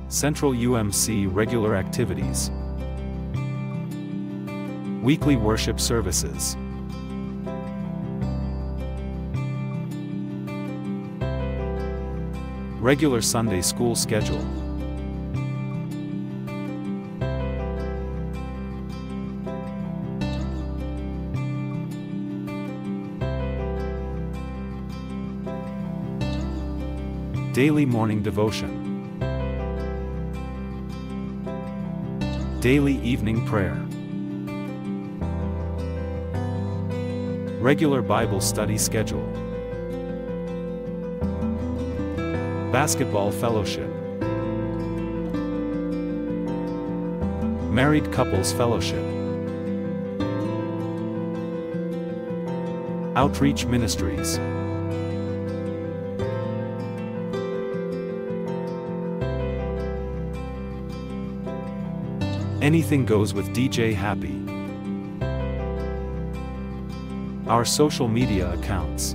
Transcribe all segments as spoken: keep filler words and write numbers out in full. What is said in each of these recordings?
Central U M C regular activities. Weekly worship services. Regular Sunday school schedule. Daily morning devotion. Daily evening prayer. Regular Bible study schedule. Basketball fellowship. Married couples fellowship. Outreach ministries. Anything goes with D J Happy. Our social media accounts.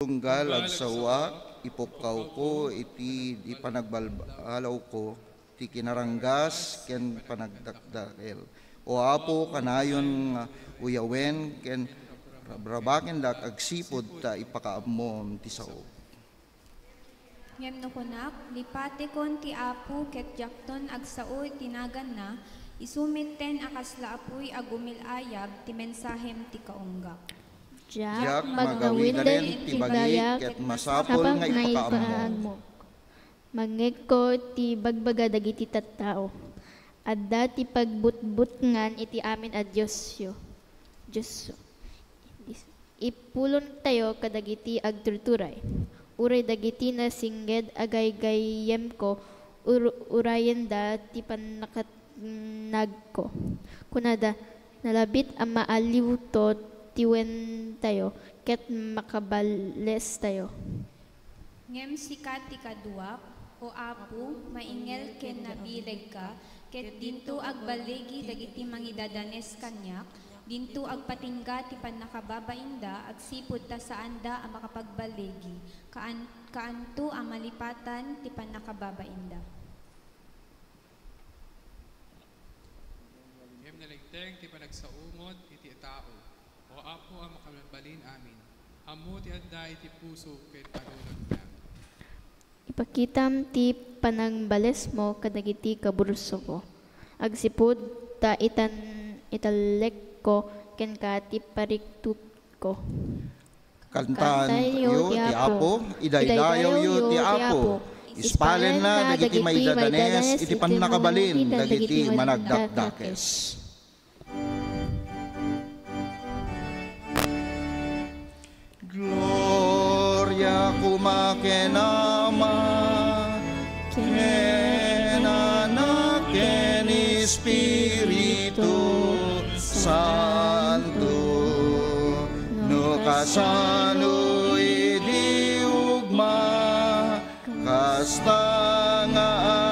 Tunggal agsaoak, ipukkawko iti di panagbalbalawko, ti kinaranggas ken panagdakdakel. O Apo, kanayon nga uyawen ken rabrabakendak agsipud ta ipakaammom ti saok. Ngem no kunak, lipatekon ti Apo ket diakton agsao iti naganna, isu metten a kasla apuy a gumil-ayab ti mensahem ti kaunggak. Diak magawiden ti bagi ket masapul nga ipakaammo. Mangngegko ti ibagbaga dagiti tattao. Adda ti pagbutbutngan iti amin a Diosyo. Diosyo. Ipulontayo kadagiti agturturay. Uray dagiti nasinged a gaygayyemko, ur-, urayenda ti pannakatnagko. Kunada, "Nalabit a maaliwto ti wentayo, ket makabalestayo." Ngem sika ti kaduak, O Apo, maingel ken nabilegka, ket dinto agballigi dagiti mangidadanes kaniak, dinto agpatingga ti pannakababainda agsipud ta saanda a makapagballigi, kaan-, kaanto a malipatan ti pannakababainda. Ngem nalingteng ti panagsaungod iti tao. O Apo a makabalin amin, ammo ti adda iti puso ken panunotna. Ipakitam ti panangbalesmo kadagiti kabursoko, agsipud ta itan-, itallekko kenka ti pariktuko. Kantaenyo ti Apo, idaydayawyo ti Apo. Ispalenna dagiti maidadanes iti pannakabalin dagiti managdakdakes. Gloria koma ken Ama, ken Anak, ken Espiritu Santo, no kasano idi ugma, kasta nga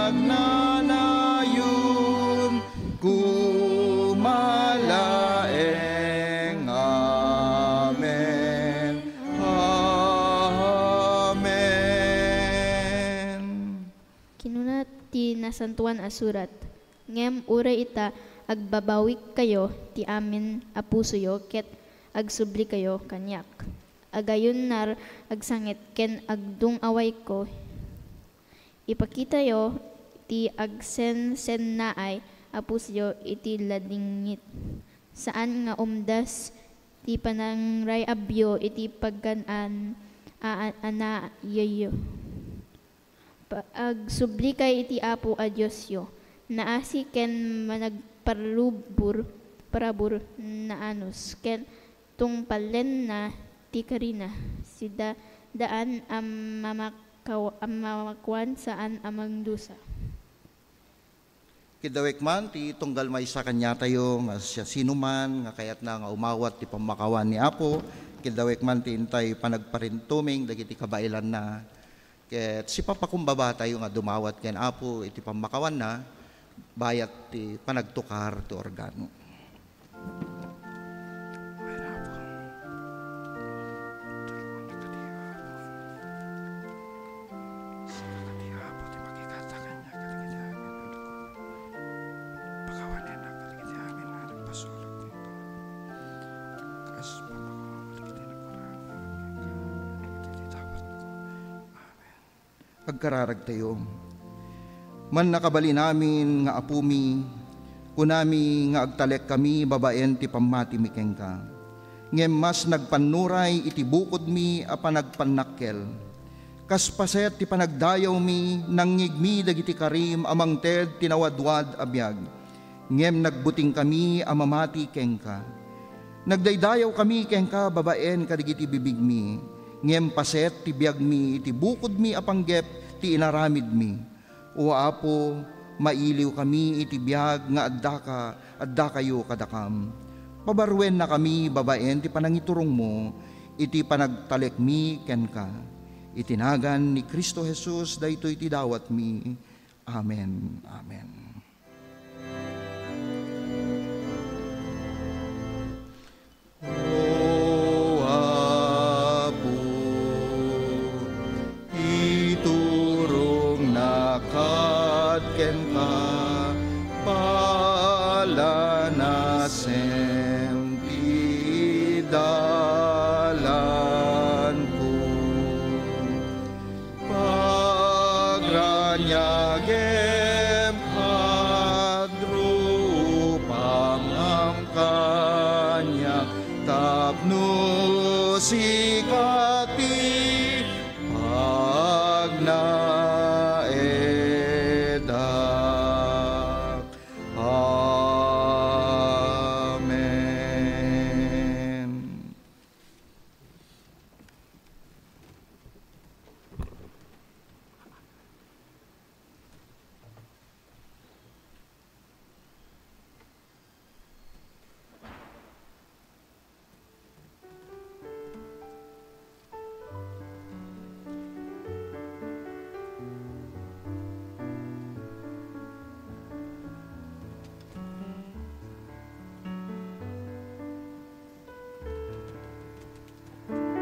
agnanayon, koma laeng. Amen. Amen. Kinuna ti Nasantoan a Surat, "Ngem uray ita, agbabawikkayo ti amin a pusoyo ket agsublikayo kaniak. Agayunnar, agsangit ken agdung-awayko. Ipakitayo ti agsensennaay a pusoyo iti ladingit. Saan nga umdas ti panangray-abyo iti pagkan-an a, a, anayoyo. Pa-, agsublikay iti Apo a Diosyo, naasi ken managparubur-, parabur, naanus, ken tungpalenna ti karina, sida daan a mamakaw-, a mamakuan saan a mangdusa." Kiddawek man ti tunggal maysa kaniatayo nga siasinoman nga kayatna nga umawat ti pammakawan ni Apo. Kiddawek man ti intay panagparintumeng dagiti kabaelanna. Ket sipapakumbabatayo nga dumawat ken Apo iti pammakawanna, bayat ti panagtukar ti organo. Amen, Apo. Tulongan na kadi, Apo. Sika kadi, Apo, ti makikatakan niya kadagiti amin nga naku-, pakawanen na kadagiti amin nga nagpasulot kenka. Kas mapakawan kadagiti nakurang kadagiti dawatko. Amen. Agkararagtayo. Mannakabalin amin nga Apomi, kunami nga agtalekkami babaen ti pammatimi kenka. Ngem mas nagpannuray iti bukodmi a panagpannakkel. Kas paset ti panagdayawmi, nangngegmi dagiti karim a mangted ti nawadwad a biag. Ngem nagbutingkami a mamati kenka. Nagdaydayawkami kenka babaen kadagiti bibigmi, ngem paset ti biagmi iti bukodmi a panggep ti inaramidmi. O Apo, mailiwkami iti biag nga addaka, addakayo kadakam. Pabarruennakami babaen ti panangiturongmo iti panagtalekmi kenka. Iti nagan ni Cristo Jesus, daytoy ti dawatmi. Amen. Amen. O Apo, Palanasem ti dalanko. Pagraniagem, Padro, upangam kaniak tapno sika ti pagnaedak. Amen.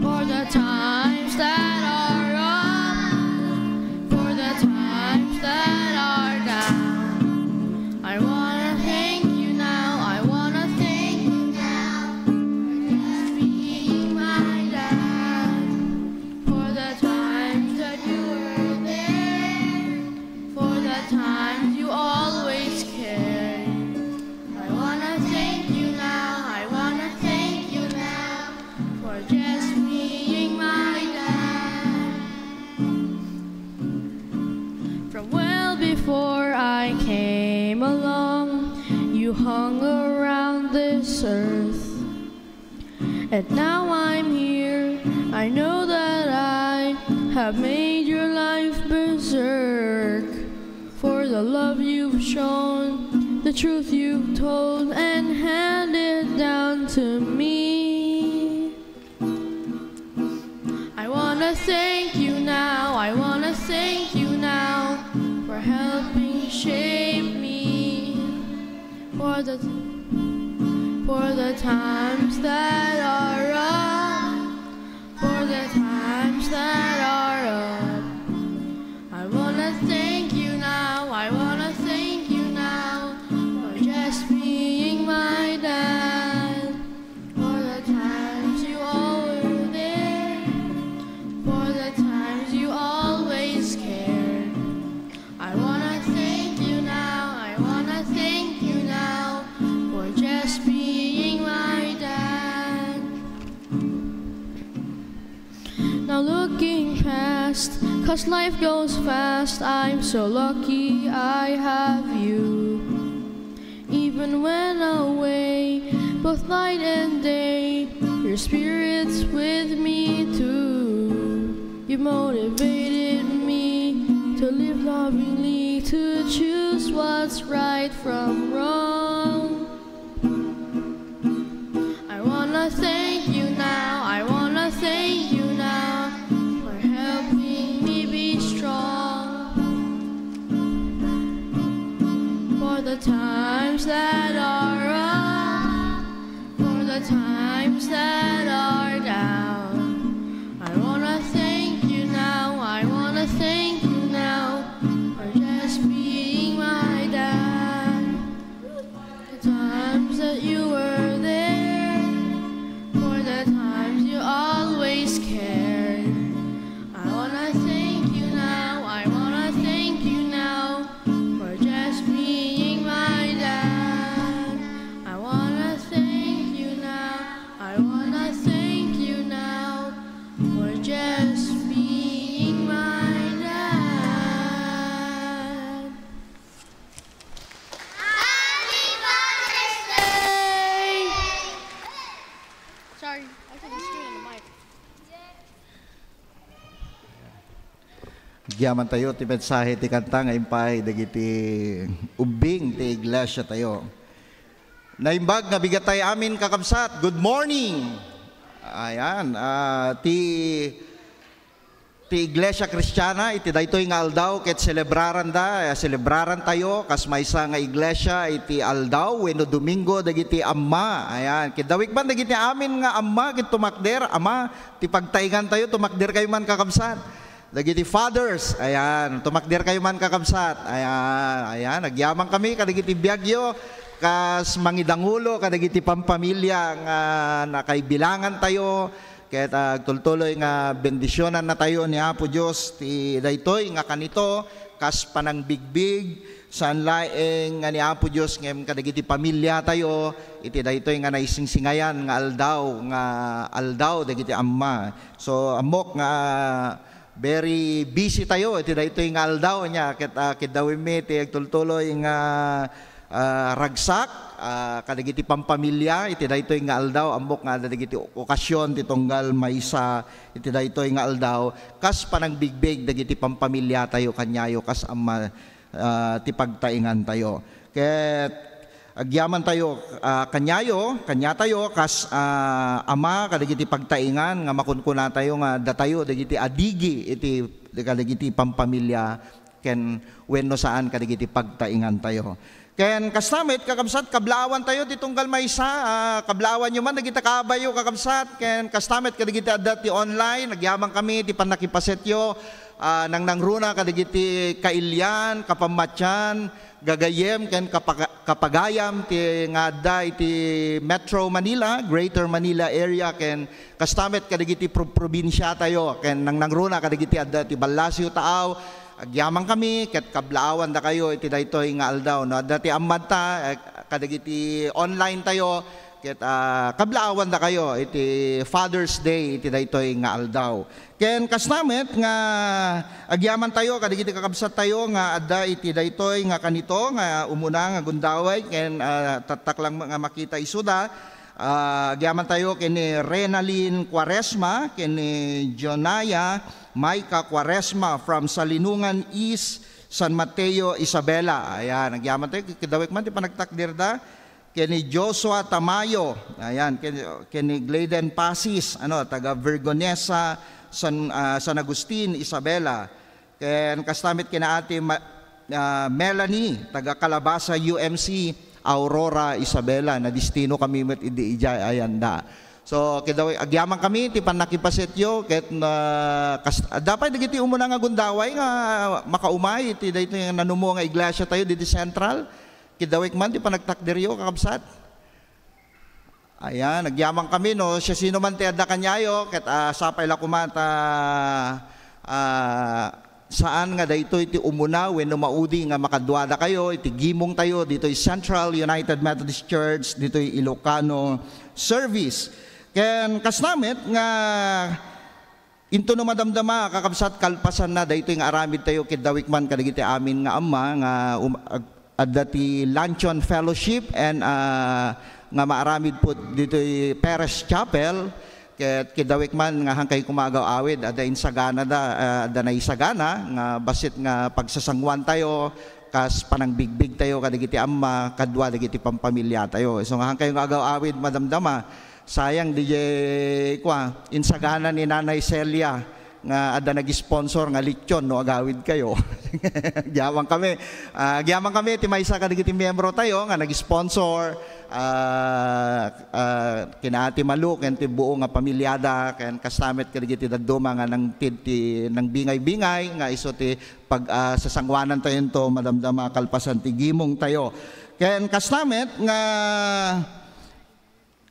For the times that are up, for the times that are down, I wanna thank you now, I wanna thank you now for just being my dad. For the times that you were there, for the times you always cared. I wanna thank you now, I wanna thank you now for just being my dad. From well before I came along, you hung around this earth. And now I'm here. I know that I have made your life berserk. For the love you've shown, the truth you've told, and handed down to me. I wanna thank you now, I wanna thank you now for helping shape me. For the, for the times that are up, for the times that are up. I wanna thank you now, I wanna thank you now for just being my dad. For the times you all were there. 'Cause life goes fast, I'm so lucky I have you. Even when away, both night and day, your spirit's with me too. You motivated me to live lovingly, to choose what's right from wrong. I wanna thank you now, I wanna thank you now for helping me be strong. For the times that are up, for the times that are down. I wanna thank you now, I wanna thank you now for just being my dad. The times that you were there, for the times you always cared. I wanna thank you now, I wanna thank you now for just being my dad. I wanna thank you now, I wanna thank you now for just being my dad. Happy Father's Day! Sorry, I was gonna scream in the mic. Agyamantayo ti mensahe ti kanta nga impaay dagiti ubbing ti iglesia tayo. Naimbag nga bigatay amin, kakabsat. Good morning. Ayan, ah, ti, ti Iglesia Kristiana iti daytoy nga aldaw ket selebraranda, eh, selebrarantayo kas maysa nga iglesia iti aldaw wenno Domingo dagiti amma. Ayan, ket dawikman dagiti amin nga amma ket tumakder, ama, ti pagtaingantayo, tumakderkayo man, kakabsat. Dagiti fathers, ayan, tumakderkayo man, kakabsat. Ayan, ayan, agyamankami kadagiti biagyo, kas mangidangulo kadagiti pampamilia nga nakaibilangantayo, ket, ah, agtultuloy nga bendisionannatayo ni Apo Dios ti daytoy nga kanito, kas panangbigbig, saan laeng nga ni Apo Dios ngem kadagiti pamiliatayo iti daytoy nga naisingsingayan nga aldaw, nga aldaw dagiti amma. So, ammok nga very busy tayo iti daytoy nga aldaw, nia ket, ah, kiddawimmi ti agtultuloy nga, ah, ragsak, ah, kadagiti pampamilia iti daytoy nga aldaw. Ammok nga adda dagiti okasion ti tunggal maysa iti daytoy nga aldaw kas panangbigbig dagiti pampamiliatayo kaniayo kas amma, ah, ti pagtaingantayo. Ket agyamantayo, ah, kaniayo, kaniatayo kas, ah, ama kadagiti pagtaingan nga makunkunatayo nga datayo dagiti adigi iti kadagiti pampamilia ken wenno saan kadagiti pagtaingantayo. Ken kasta met, kakabsat, kablaawantayo ti tunggal maysa, ah, kablaawanyo man dagiti kaabayo, kakabsat, ken kasta met kadagiti adda ti online, agyamankami ti pannakipasetyo, ah, nangnangruna kadagiti kailian, kapammatian, gagayyem ken kapaga-, kapagayam ti nga adda iti Metro Manila, Greater Manila Area, ken kasta met kadagiti pro-, probinsiatayo, ken nangnangruna kadagiti adda ti ballasiw, taaw. Agyamankami ket kablaawandakayo iti daytoy nga aldaw. No adda ti ammanta, eh, kadagiti online tayo, ket, ah, kablaawandakayo iti Father's Day iti daytoy nga aldaw. Ken kasta met nga agyamantayo kadagiti kakabsattayo nga adda iti daytoy nga kanito nga umuna nga gundaway ken, ah, tattak lang nga makita isuda. Ah, agyamantayo ken ni Renalyn Cuaresma, ken ni Jonaya Micah Cuaresma from Salinungan East, San Mateo, Isabela. Ayan, agyamantayo, kidawek man ti panagtakderda. Ken ni Joshua Tamayo, ayan, ken, ken ni Glayden Pasis, ano, taga Vergonesa, San, ah, San Agustin, Isabela. Ken kasta met ken ni Ate Ma-, ah, Melanie, taga Calabasa U M C, Aurora, Isabela. Nadistinokami met idi idiay ayanda. So, kidawek, agyamankami ti pannakipasetyo, ket na, kas-, adda pay dagiti umuna nga gundaway nga makaumay iti daytoy nga nanumo nga iglesia tayo didi Central. Kidawek man ti panagtakderyo, kakabsat. Ayan, agyamankami, no, siasino man ti adda kaniayo, ket, ah, sapay la koma ta, ah, saan nga daytoy ti umuna wenno maudi nga makaduadakayo iti gimong tayo ditoy Central United Methodist Church, ditoy Ilocano service. Ken kasta met nga Intono madamdama, kakabsat, kalpasanna daytoy nga aramid tayo, kiddawek man kadagiti amin nga amma nga um-, ag-, adda ti Luncheon Fellowship and, ah, nga maaramid pud ditoy Perez Chapel. Ket kiddawek man nga hankay koma agaw-awid, adda insaganada, ah, adda naisagana nga bassit nga pagsasanguan tayo kas panangbigbig tayo kadagiti amma kadua dagiti pampamilya tayo. So, nga hankay nga agaw-awid, madamdama, sayang, D J, kua, insagana ni Nanay Celia nga adda nag-sponsor nga lechon no agawid kayo. Agyaman kami. Ah, agyaman kami ti maysa kadagiti miyembro tayo nga nag-sponsor, ah, ah, kina Ate Malu ken ti buo nga pamilyada, ken kasta met kadagiti dadduma nga nangted ti nangbingay-bingay nga isu ti pag, ah, sasanguanan tayo to madamdama kalpasan ti gimong tayo. Ken kasta met nga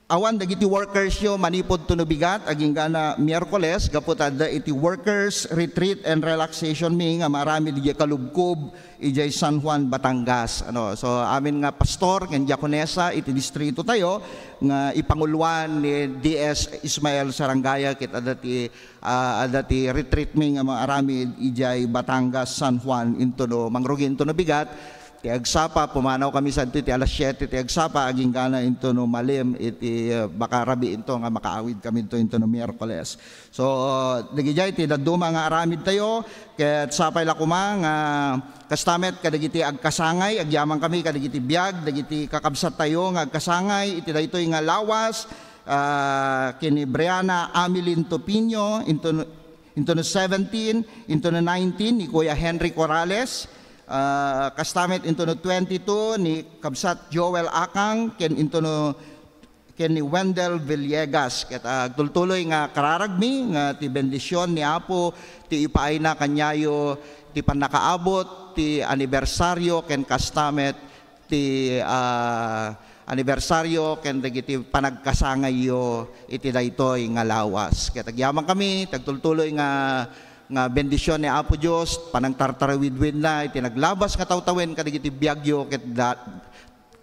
awan dagiti workers yo manipud to no bigat, aginggana Miyerkules, gapu ta adda iti Workers Retreat and Relaxation mi nga maaramid idiay Kalubkob, idiay San Juan, Batangas. Ano, so, amin nga pastor ken diakonesa iti distrito tayo nga ipanguloan ni D S Ismael Sarangaya ket adda ti, ah, adda ti retreat mi nga maaramid idiay Batangas, San Juan, intono mangrugi intono bigat. Ti agsapa, pumanaw kami sadto iti alas siete ti agsapa, aginggana intono malim iti, uh, baka rabii into nga makaawid kami into, intono Miyerkules. So, uh, dagidiay ti dadduma nga aramid tayo, ket sapay la koma nga kasta met kadagiti agkasangay, agyaman kami kadagiti biag, dagiti kakabsat tayo nga agkasangay iti daytoy nga lawas, ah, ken ni Brianna Amelin Topinio, into, into no seventeen, into no nineteen, ni Kuya Henry Corrales, ah, kasta met into no twenty-two, ni Kabsat Joel Akang, ken into no, ken ni Wendell Villegas. Ket, ah, agtultuloy nga kararagmi nga ti bendision ni Apo ti ipaayna kaniayo ti pannakaabut ti anibersaryo ken kasta met ti, ah, anibersaryo ken dagiti panagkasangayyo iti daytoy nga lawas. Ket agyaman kami, ti agtultuloy nga, nga bendision ni Apo Dios, panangtartarawidwidna iti naglabas nga tawtawen kadagiti biagyo, ket da-,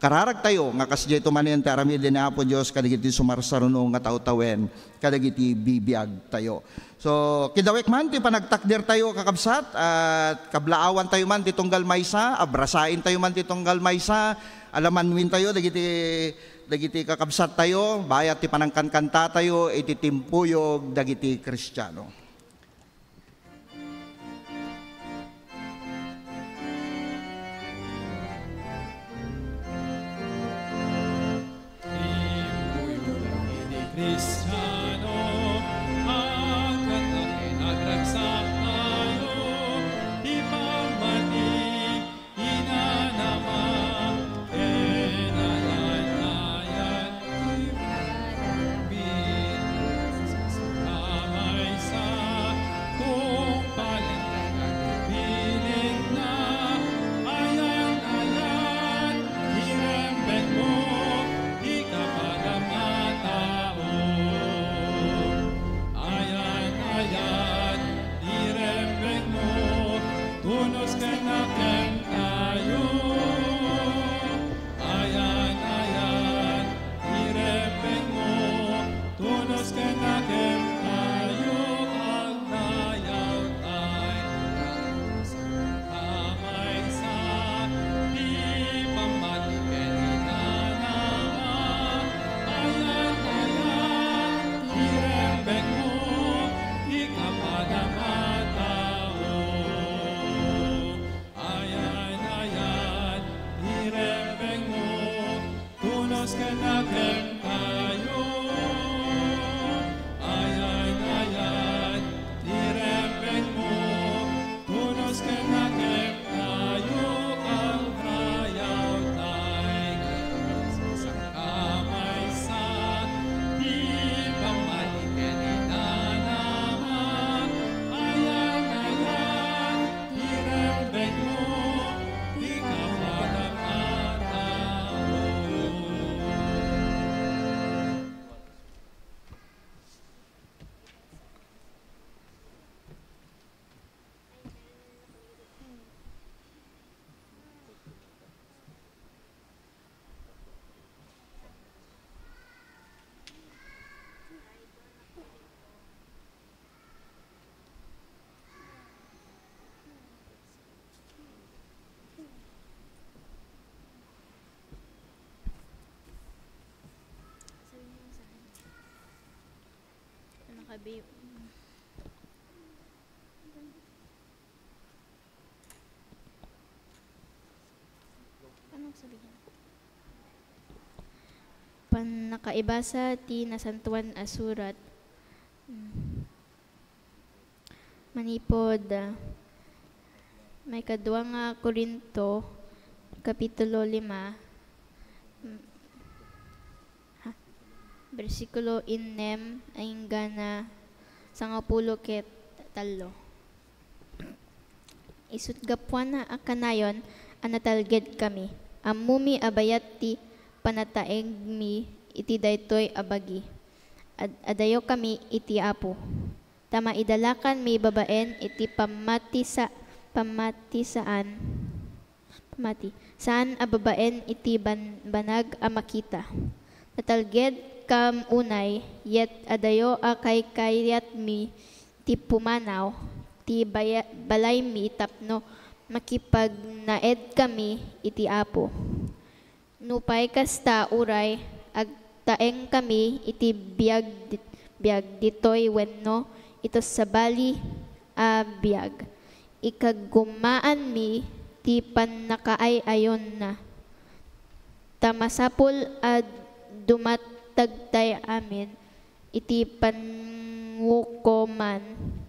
kararagtayo nga kasdiay to manen ti aramiden ni Apo Dios kadagiti sumarsaruno nga tawtawen kadagiti bibiag tayo. So, kidawek man ti panagtakder tayo, kakabsat, at kablaawan tayo man ti tunggal maysa, abrasain tayo man ti tunggal maysa, alamanwin tayo dagiti, dagiti kakabsat tayo, bayat ti panangkankanta tayo iti timpuyog dagiti Kristiano. Kristiano, agkat akin agragsak tayo, ipamati, inanama, inanayat, ipamati, maysa, tungpalen, bilikna, ayan-ayan, irembeng mo, ikapadam a tao. Abi-, anong sabihin? Pannakaibasa ti Nasantoan a Surat. Hmm. Manipud, ah, maikadua nga Corinto, Kapitulo lima, mm, ha, bersikulo innem inggana sangapulo ket tallo. Isut' gapuana a kanayon a natalgedkami. Ammomi a bayat ti panataengmi iti daytoy a bagi. Ad-, adayokami iti Apo. Ta maidalakanmi babaen iti pammatisa-, pammatisaan, pammati, saan a babaen iti ban-, banag a makita. Natalgedkam unay, yet adayo a kaykayatmi ti pumanaw ti baya-, balaymi tapno makipagnaedkami iti Apo. Nupay kasta, uray agtaengkami iti biag, biag ditoy wenno iti sabali a biag, ikagumaanmi ti pannakaay-ayonna. Ta masapul a dumatagtay amin iti pangukoman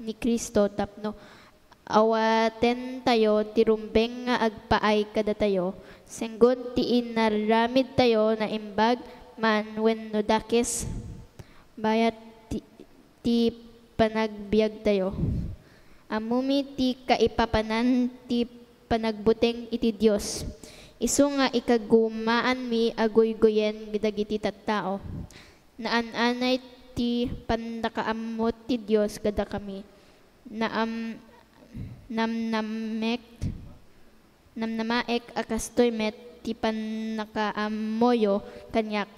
ni Cristo tapno awatentayo ti rumbeng nga agpaay kadatayo, sanggot ti inaramidtayo, naimbag man wenno dakes, bayat ti, ti panagbiagtayo. Ammomi ti kaipapanan ti panagbuteng iti Dios, isu nga ikagumaanmi a guyguyen dagiti tattao. Naan-anay ti pannakaammo ti Dios kadakami. Naam-, namnamek, namnamaek a kastoy met ti pannakaammoyo kaniak.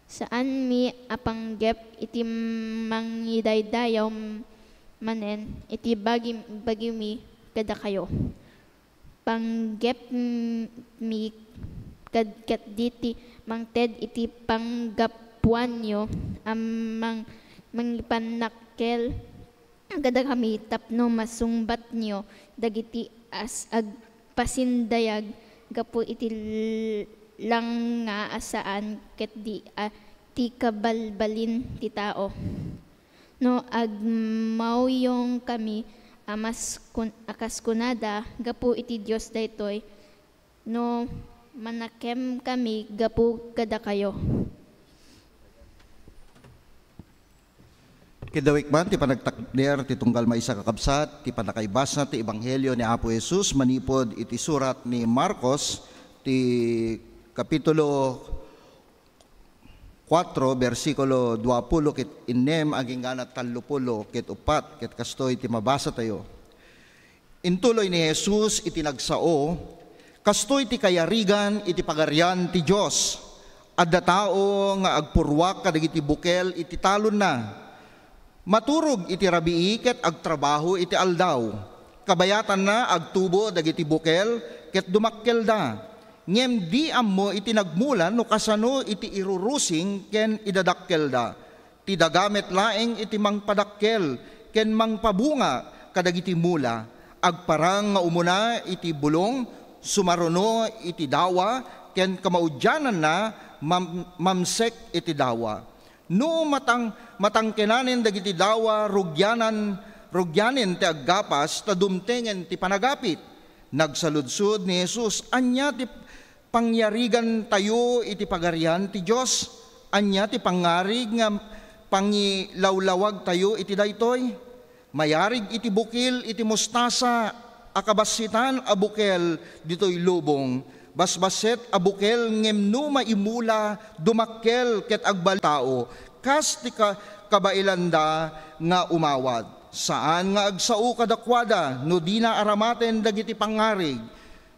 Saanmi a panggep iti mangidaydayaw manen iti bagi-, bagimi kadakayo. Panggepmi kad-, ketdi ti mangted iti panggapuanyo a mang-, mangipannakkel kadakami tapno masungbatnyo dagiti as-, agpasindayag gapu iti l-, langa a saan ketdi a ti kabalbalin ti tao. No agmauyongkami a mas kun-, a kas kunada, gapu iti Dios daytoy, no manakemkami gapu kadakayo. Kidawik man ti panagtakder ti tunggal maysa, kakabsat, ti pannakaibasa ti Ebanghelio ni Apo Jesus manipud iti surat ni Marcos, ti kapitulo kuatro, bersikulo duapulo ket innem agingga tallopulo ket uppat, ket kastoy ti mabasatayo. Intuloy ni Jesus iti nagsao, kastoy ti kayarigan iti Pagarian ti Dios. Adda tao nga agpurruak kadagiti bukel iti talonna. Maturog iti rabii ket agtrabaho iti aldaw. Kabayatanna, agtubo dagiti bukel ket dumakkelda. Ngem di ammo iti nagmula no kasano iti irurusing ken idadakkelda. Ti daga met laeng iti mangpadakkel ken mangpabunga kadagiti mula. Agparang nga umuna iti bulong, sumaruno iti dawa, ken kamaudiananna, mam-, mamsek iti dawa. No matang-, matangkenanen dagiti dawa, rugianan, rugianen ti aggapas, ta dumtengen ti panagapit. Nagsaludsod ni Jesus, ania ti pangyarigantayo iti Pagarian ti Dios? Ania ti pangngarig nga pangilawlawagtayo iti daytoy? Mayarig iti bukil iti mostasa a kabassitan a bukel ditoy lubong. Basbasset a bukel ngem no maimula, dumakkel ket agbal-, tao, kas ti ka-, kabaelanda nga umawat. Saan nga agsao kadakuada no dina aramaten dagiti pangngarig.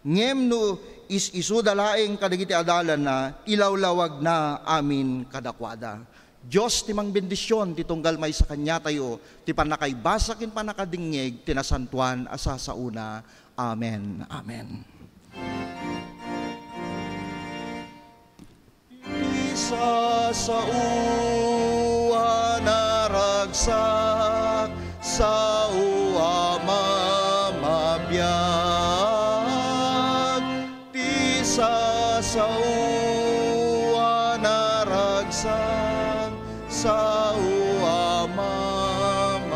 Ngem no is-isuda laeng kadagiti adalanna, ilawlawagna amin kadakuada. Dios ti mangbendision ti tunggal maysa kaniatayo ti pannakaibasa ken pannakadingngeg ti nasantoan a sasaona. Amen. Amen. Ti sasao a narag Sa-, sao a mamabiag ti sasaoan a ragsak, sao a mamabiag.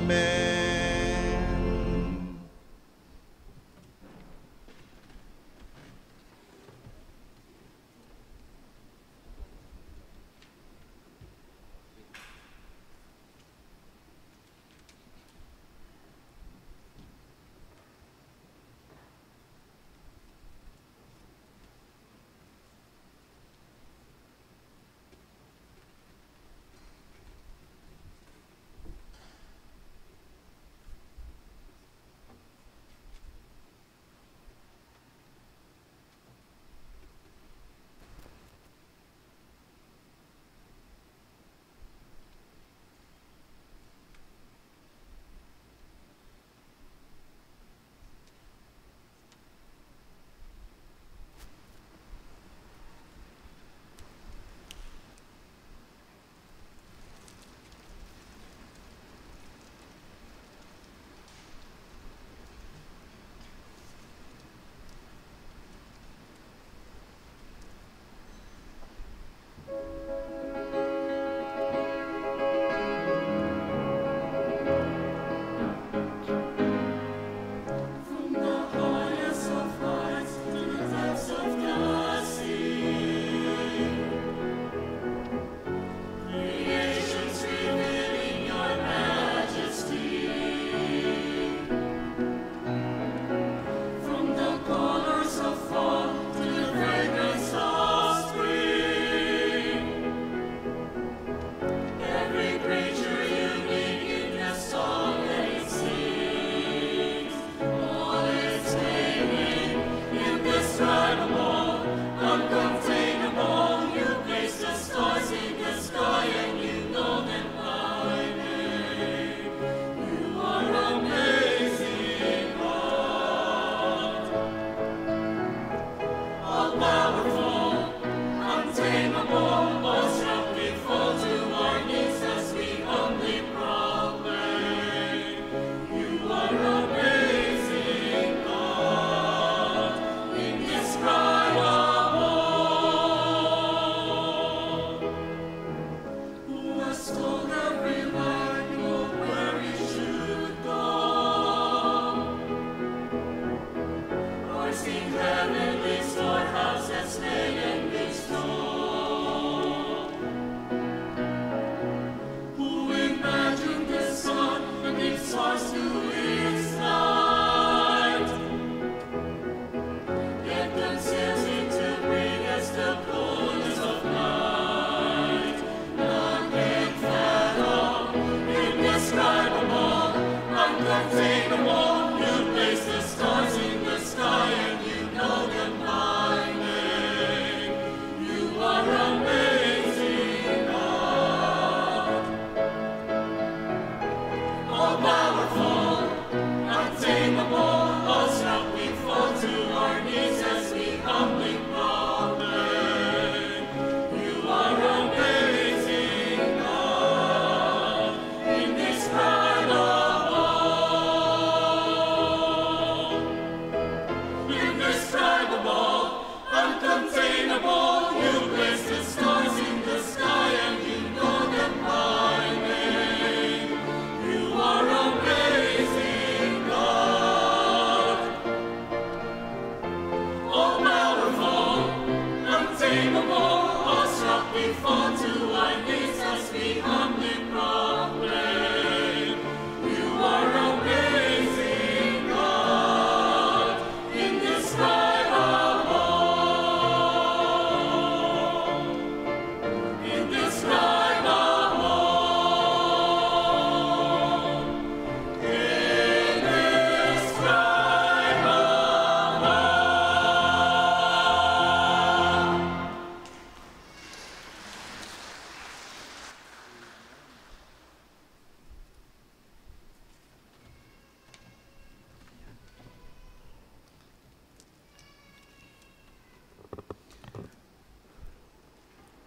Amen.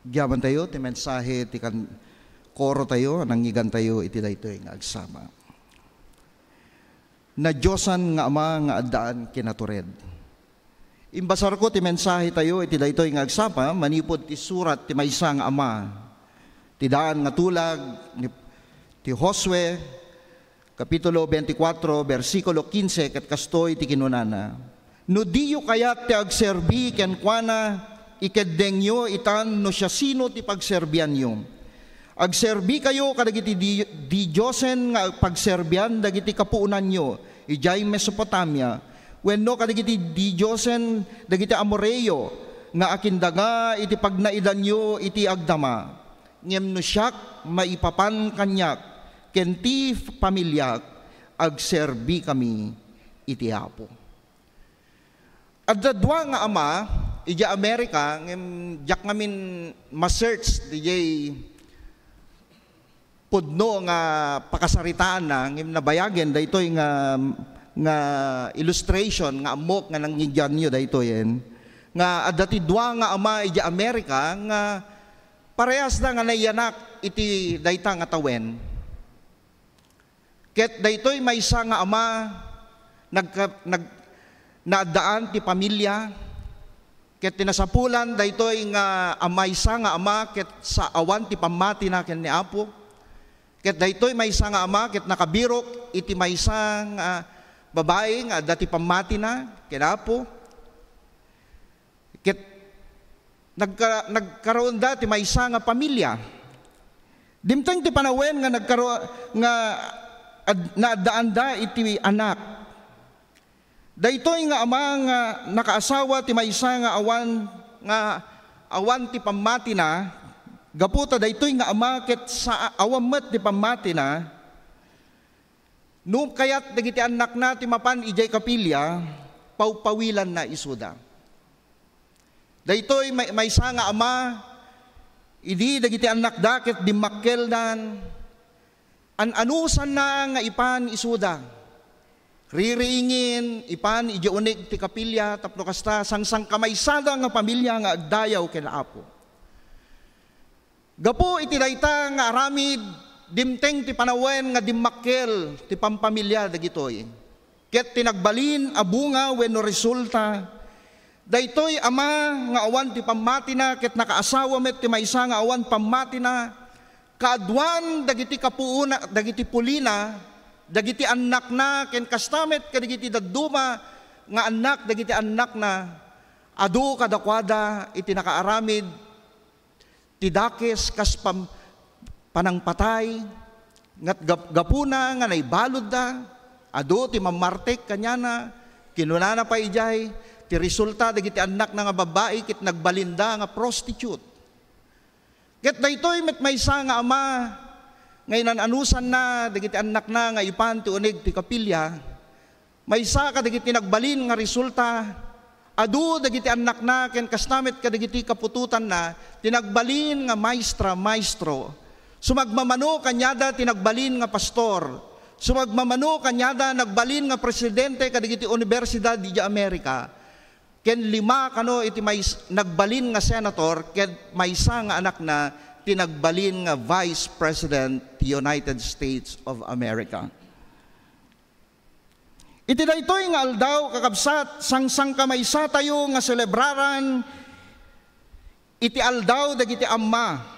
Agyamantayo ti mensahe ti kan-, korotayo a nangngegantayo iti daytoy nga agsapa. Nadiosan nga Ama nga addaan kinatured. Imbasarko ti mensahetayo iti daytoy nga agsapa manipud ti surat ti maysa nga ama. Ti daan nga tulag ni, ti Josue, Kapitulo twenty-four, bersikulo quince, ket kastoy ti kinunana, "No diyo kayat ti agserbi kenkuana, ikeddengyo itan no siasino ti pagserbianyo. Agserbikayo kadagiti di-, didiosen nga pagserbian dagiti kapuonanyo idiay Mesopotamia, wenno kadagiti didiosen dagiti Amoreo nga akindaga iti pagnaidanyo iti agdama." Ngem no siak, maipapan kaniak ken ti familiak, agserbikami iti Apo. Adda dua nga ama idiay Amerika, ngem diak ngamin ma-search diay pudno nga pakasaritaanna, ngem nabayagen daytoy nga, nga illustration nga ammok nga nangngegganyo daytoyen, nga adda ti dua nga ama idiay Amerika nga parehasda nga naiyanak iti dayta nga tawen. Ket daytoy maysa nga ama, nagka-, nag-, naaddaan ti pamilia, ket ti nasapulan daytoy nga a-, maysa nga ama ket sa-, awan ti pammatina ken ni Apo. Ket daytoy maysa nga ama ket nakabirok iti maysa nga babai nga adda ti pammatina ken Apo. Ket nagka-, nagkaroonda ti maysa nga pamilia. Dimteng ti panawen nga nagkaro-, nga ad-, naaddaanda iti anak. Daytoy nga ama nga nakaasawa ti maysa nga awan, nga awan ti pammatina, gapu ta daytoy nga ama ket sa-, awan met ti pammatina, no kayat dagiti annakna ti mapan idiay kapilia, pawpawilanna isuda. Daytoy may-, maysa nga ama, idi dagiti annakda ket dimmakkeldan, an-anusanna nga ipan isuda. Ririingin, ipan idiay uneg ti kapilia, tapno kasta, sangsangkamaysada nga pamilia nga agdayaw ken Apo. Gapu iti dayta nga aramid, dimteng ti panawen nga dimmakkel ti pampamilia dagitoy. Ket ti nagbalin a bunga wenno resulta, daytoy ama nga awan ti pammatina ket nakaasawa met ti maysa nga awan pammatina, kaaduan dagiti kapuona, dagiti pulina, dagiti annakna, ken kasta met kadagiti dadduma nga annak dagiti annakna, adu kadakuada iti nakaaramid ti dakes kas pam-, panangpatay, ngat gap-, gapuna nga naibaludda, adu ti mammartek kaniana, kinunana pay idiay, ti resulta dagiti annakna nga babbai ket nagbalinda nga prostitute. Ket daytoy met maysa nga ama nga inan-anusanna dagiti annakna nga ipan ti uneg ti kapilia, maysa kadagiti nagbalin nga resulta, adu dagiti annakna ken kasta met kadagiti kaputotanna ti nagbalin nga maestra, maestro. Sumagmamano kaniada ti nagbalin nga pastor. Sumagmamano kaniada nagbalin nga presidente kadagiti universidad idiay Amerika. Ken lima kano iti mays-, nagbalin nga senator ken maysa nga anakna ti nagbalin nga Vice President ti United States of America. Iti daytoy nga aldaw, kakabsat, sangsangkamaysatayo nga selebraran iti aldaw dagiti amma.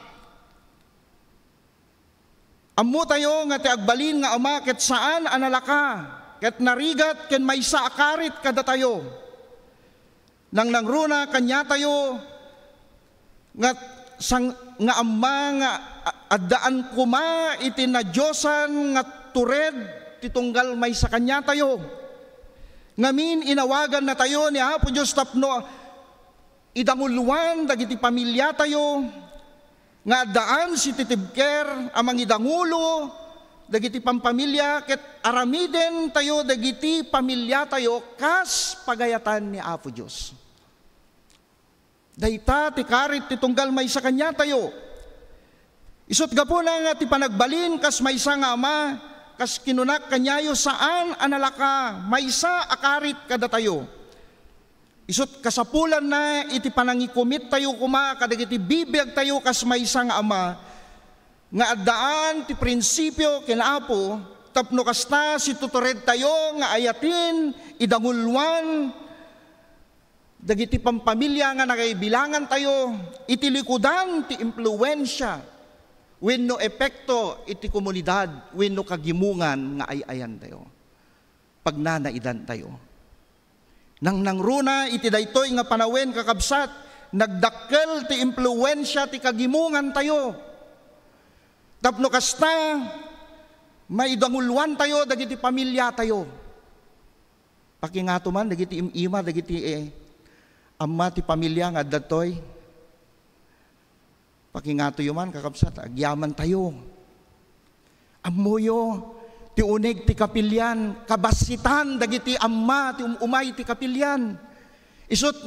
Ammotayo nga ti agbalin nga ama ket saan a nalaka, ket narigat ken maysa a karit kadatayo. Nangnangruna kaniatayo nga sang-, nga amma nga a-, addaan koma iti nadiosan nga tured ti tunggal maysa kaniatayo. Ngamin, inawagannatayo ni Apo Dios tapno idanguloan dagiti pamiliatayo nga addaan ti tibker a mangidangulo dagiti pampamilia ket aramidentayo dagiti pamiliatayo kas pagayatan ni Apo Dios. Dayta ti karit ti tunggal maysa kaniatayo. Isut' gapuna nga ti panagbalin kas maysa nga ama, kas kinunak kaniayo, saan a nalaka, maysa a karit kadatayo. Isut' kasapulanna iti panangikumittayo koma kadagiti bibiagtayo kas maysa nga ama nga addaan ti prinsipio ken Apo, tapno kasta, situturedtayo nga ayaten, idanguloan dagiti pampamilia nga nangaibilangantayo iti likudan ti impluensia wenno epekto iti komunidad wenno kagimongan nga ay-ayantayo, pagnanaidantayo. Nangnangruna iti daytoy nga panawen, kakabsat, nagdakkel ti impluensia ti kagimongantayo. Tapno kasta, maidanguloantayo dagiti pamiliatayo. Pakingato man dagiti im-ima, dagiti, eh, amma ti pamilia nga adda ditoy. Pakingatoyo man, kakabsat, agyamantayo. Ammoyo ti uneg ti kapilian, kabassitan dagiti amma ti um-umay ti kapilian. Isut'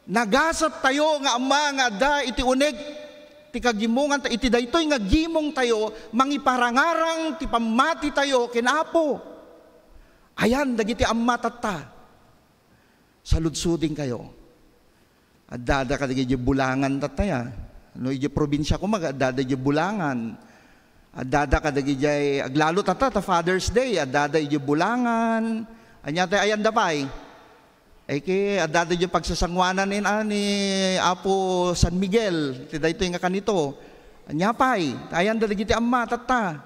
nagasattayo nga amma nga adda iti uneg ti kagimongan ta iti daytoy nga gimongtayo, mangiparangarang ti pammatitayo ken Apo. Ayan dagiti amma tatta. Saludsodingkayo. Addada kadagiti bulangan tatta, ya. No, idiay probinsia koma, addada idiay bulangan. Addada kadagiti aglalo tatta ta Father's Day, addada idiay bulangan. Ania tay ayanda pay? Ay ki, addada idiay pagsasanguanan ni, ah, ni Apo San Miguel, ti daytoy nga kanito. Ania pay? Ayanda dagiti amma tatta.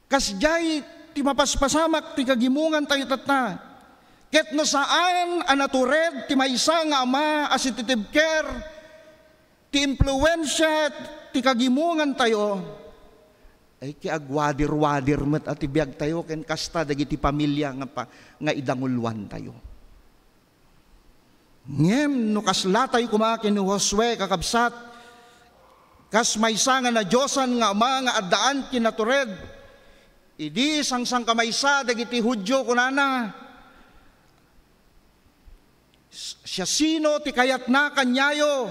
Kasdiay ti mapaspasamak ti kagimongantayo tatta. Ket no saan a natured ti maysa nga ama a sititibker ti impluensia ti kagimongantayo, ay ki agwadir-wadir met a ti biagtayo ken kasta dagiti pamilia nga pa-, nga idanguloantayo. Ngem no kaslatayo koma ken ni Josue, kakabsat, kas maysa nga nadiosan nga ama nga addaan kinatured, idi sangsangkamaysa dagiti Judio, kunana, "Siasino ti kayatna kaniayo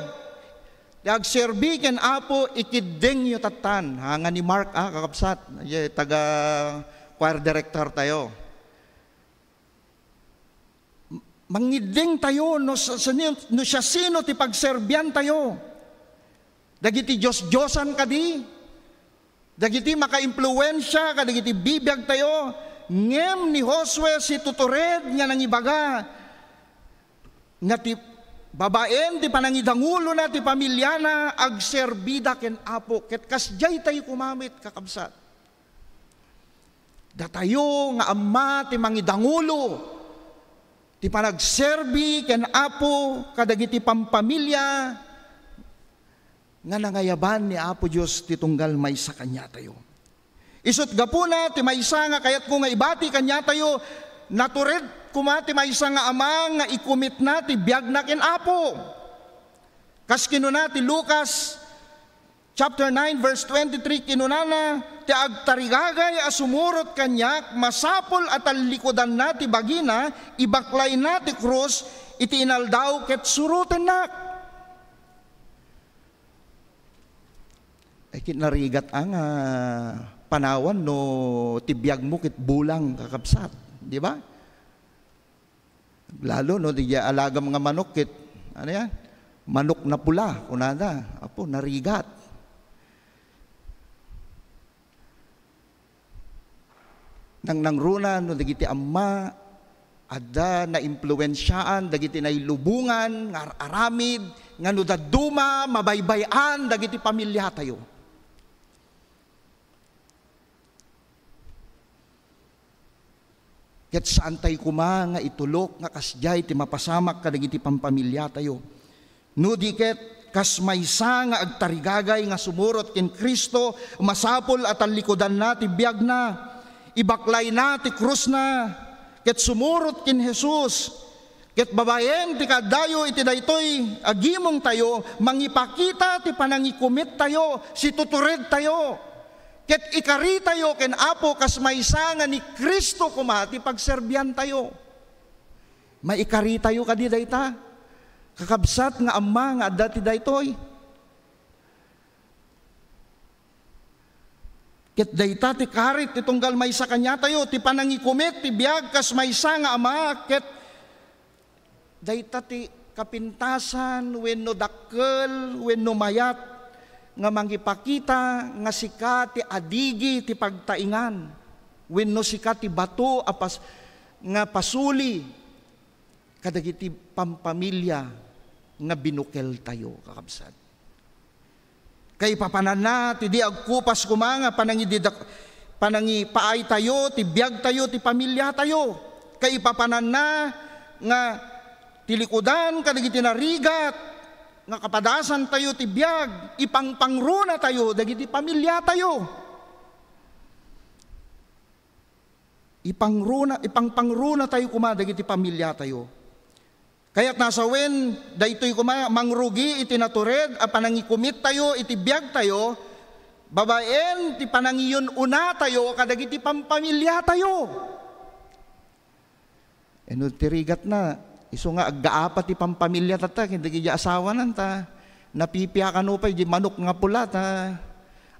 ti agserbi ken Apo? Ikiddengyo tattan." Ha, nga ni Mark, ah, kakabsat, taga choir director tayo. Mangiddengtayo no sa-, sani-, no siasino ti pagserbiantayo. Dagiti dios-diosan kadi? Dagiti makaimpluensia kadagiti bibiagtayo? Ngem ni Josue situtured nga nangibaga nga ti babaen ti panangidangulona ti pamiliana agserbida ken Apo. Ket kasdiay tayo koma met, kakabsat. Datayo nga amma ti mangidangulo ti panagserbi ken Apo kadagiti pampamilia nga nangayaban ni Apo Dios ti tunggal maysa kaniatayo. Isut' gapuna ti maysa nga kayatko nga ibati kaniatayo, natured koma ti maysa nga ama nga ikumitna ti biagna ken Apo. Kas kinuna ti Lucas, chapter nine, verse twenty-three, kinunana, "Ti agtarigagay a sumurot kaniak, masapul a tallikudanna ti bagina, ibaklayna ti krus iti inaldaw ket surotennak." Ay, ket narigat a nga panawan no ti biagmo ket bulang, kakabsat, di ba? Lalo no, di alagam nga manok ket, ano yan? Manok na pula, kunada. Apo, narigat. Nangnangruna no dagiti amma, adda naimpluensiaan dagiti nailubongan nga ar-aramid, nga no dadduma, mabaybay-an dagiti pamiliatayo. Ket saantayo koma nga itulok nga kasdiay ti mapasamak kadagiti pampamiliatayo. No di ket, kas maysa nga agtarigagay nga sumurot ken Cristo, masapul a tallikudanna ti biagna, ibaklayna ti krusna, ket sumurot ken Jesus. Ket babaen ti kaaddayo iti daytoy a gimongtayo, mangipakita ti panangikumittayo, situturedtayo. Ket ikaritayo ken Apo kas maysa nga ni Cristo koma ti pagserbiantayo. Maikaritayo kadi dayta, kakabsat nga amma nga adda ti daytoy? Ket dayta ti karit ti tunggal maysa kaniatayo, ti panangikumit ti biag kas maysa nga ama, ket Dayta ti kapintasan wenno dakkel wenno mayat nga mangipakita nga sika ti adigi ti pagtaingan wenno sika ti bato a pas-, nga pasuli kadagiti pampamilia nga binukeltayo, kakabsat. Kaipapananna ti di agkupas koma nga panangididak-, panangipaaytayo ti biagtayo, ti pamiliatayo. Kaipapananna nga tilikudan kadagiti narigat nga kapadasantayo ti biag, ipangpangrunatayo dagiti pamiliatayo. Ipangruna, ipangpangrunatayo koma dagiti pamiliatayo. Kayatna a sawen, daytoy koma mangrugi iti natured a panangikumittayo iti biagtayo, babaen ti panangiyun-unatayo kadagiti pampamiliatayo. Eno ti rigatna, isu nga aggaapa ti pampamiliatatta ken dagiti asawana ta napipiakano pay di manok nga pula ta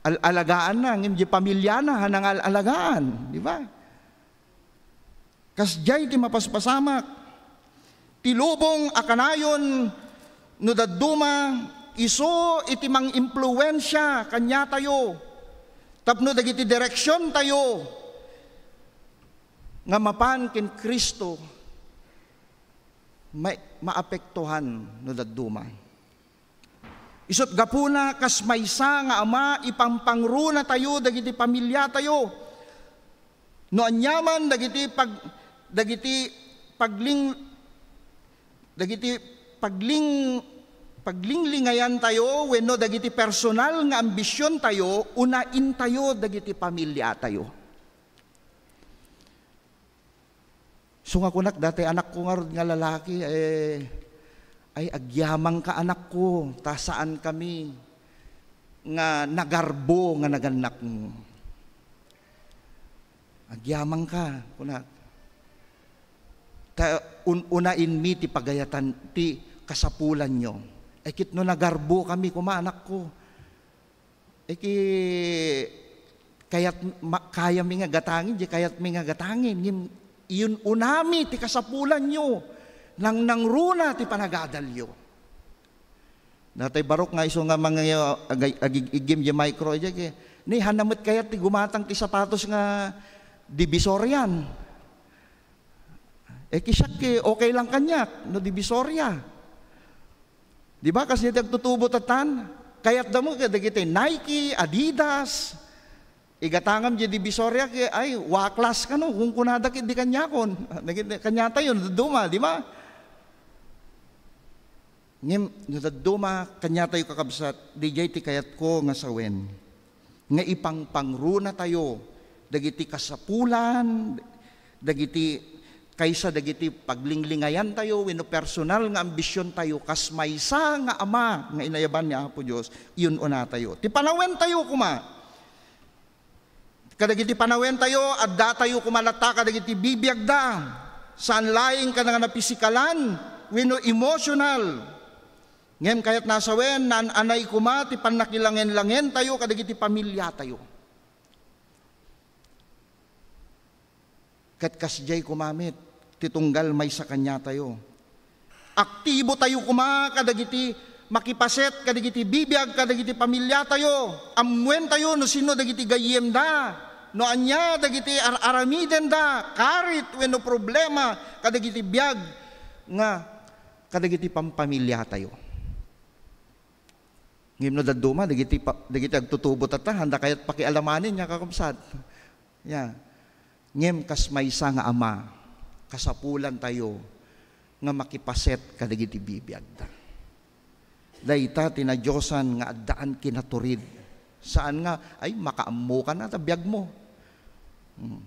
al-alagaanna, ngem di pamiliana, hanang al-alagaan, di ba? Kasdiay ti mapaspasamak. Ti lubong a kanayon no dadduma, isu iti mangimpluensia kaniatayo tapno dagiti direksiontayo nga mapan ken Cristo ma-, maapektohan no dadduma. Isut' gapuna, kas maysa nga ama, ipangpangrunatayo dagiti pamiliatayo. No aniaman dagiti pag-, dagiti pagling-, dagiti pagling-, paglinglingayantayo wenno dagiti personal nga ambisiontayo, unaentayo dagiti pamiliatayo. Isu nga kunak, datoy anakko ngarud nga lalaki, eh, "Ay, agyamangka, anakko, ta saankami nga nagarbo nga nagannakmo. Agyamangka," kunak. "Ta un-, unaenmi ti pagayatan, ti kasapulanyo." Ay, ket no nagarbokami koma, anakko, Iti kayat-, ma-, kayami nga gatangen, di kayatmi nga gatangen, ngem iyun-unami ti kasapulanyo. Nangnangruna ti panagadalyo. Natay barok nga isu nga mga, ag-, agig-iggim di micro, di ke, ni, "Hanna met kayat ti gumatang ti sapatos nga Divisorian?" Eh, kisiak, eh, okay lang kaniak no Divisoria. Di ba? Kas iti agtutubo tatan, kayatda mo kadagiti Nike, Adidas, igatangam di Divisoria, ke, ay, waklas kano, kunkunada ket di kaniakon. Dagiti kaniatayo, duma, di ba? Ngem no dadduma, kaniatayo, kakabsat, didiay ti kayatko nga sawen, nga ipangpangrunatayo dagiti kasapulan, dagiti, kaysa dagiti paglinglingayantayo wenno personal nga ambisiontayo, kas maysa nga ama nga inayaban ni Apo Dios, iyun-unatayo. Ti panawentayo koma, kadagiti panawentayo, addatayo koma latta kadagiti bibiagda. Saan laeng kada nga napisikalan wenno emotional. Ngem kayatna a sawen, naan-anay koma ti pannakilangen-langentayo kadagiti pamiliatayo. Ket kasdiay koma met ti tunggal maysa kaniatayo. Aktibotayo koma kadagiti makipaset kadagiti bibiag kadagiti pamiliatayo. Ammoentayo no sinno dagiti gayyemda, no ania dagiti ar-aramidenda, karit wenno problema kadagiti biag nga kadagiti pampamiliatayo. Ngem no dadduma, dagiti pa-, dagiti agtutubo tatta, handa kayat pakialamanen, ya, kakabsat. Ya. Ngem kas maysa nga ama, kasapulantayo nga makipaset kadagiti bibiagda. Dayta ti nadiosan nga addaan kinatured. Saan nga, ay, makaammokan a ta biagmo. Hmm.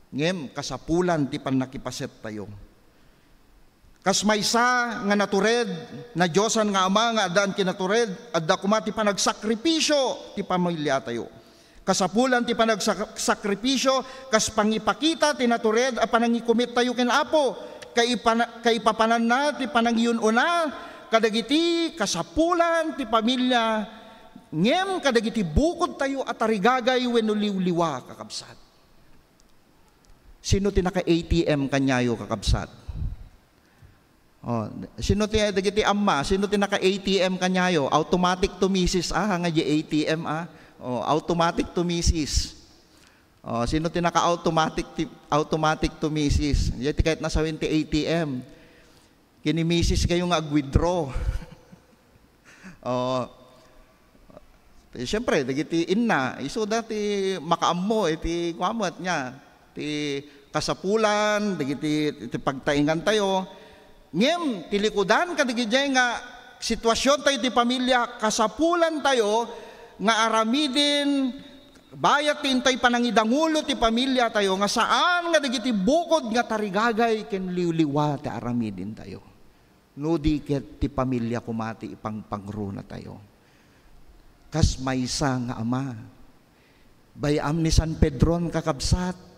Ngem kasapulan ti pannakipasettayo. Kas maysa nga natured, nadiosan nga ama nga addaan kinatured, adda koma ti panagsakripisio ti pamiliatayo. Kasapulan ti panagsak-, sakripisio, kas pangipakita ti natured a panangikumittayo ken Apo, kaipana-, kaipapananna ti panangiyun-una kadagiti kasapulan ti pamilia, ngem kadagiti bukodtayo a tarigagay wenno liwliwa, kakabsat. Sino ti naka-A T M kaniayo, kakabsat? Oh, sino ti, dagiti amma, sino ti naka-A T M kaniayo? Automatic to misis, ah, nga di A T M, ah. Oh, automatic to misis. Oh, sino ti naka-automatic ti, automatic to misis? Diay ti kayatna sawen ti A T M. Ken ni misis kayo nga ag-withdraw. Oh. Ti, siyempre, dagiti inna, isuda ti makaammo iti kuamet niya, ti kasapulan, dagiti, ti pagtaengan tayo. Ngem, ti likudan kadagiti nga sitwasyon tayo ti pamilya, kasapulan tayo nga aramiden, bayat ti intay panangidangulo ti pamilya tayo, nga saan nga dagiti bukod nga tarigagay ken liwliwa ti aramiden tayo. No di ket ti pamilya koma ti ipangpangruna tayo. Kas maysa nga ama, bay-am ni San Pedron, kakabsat.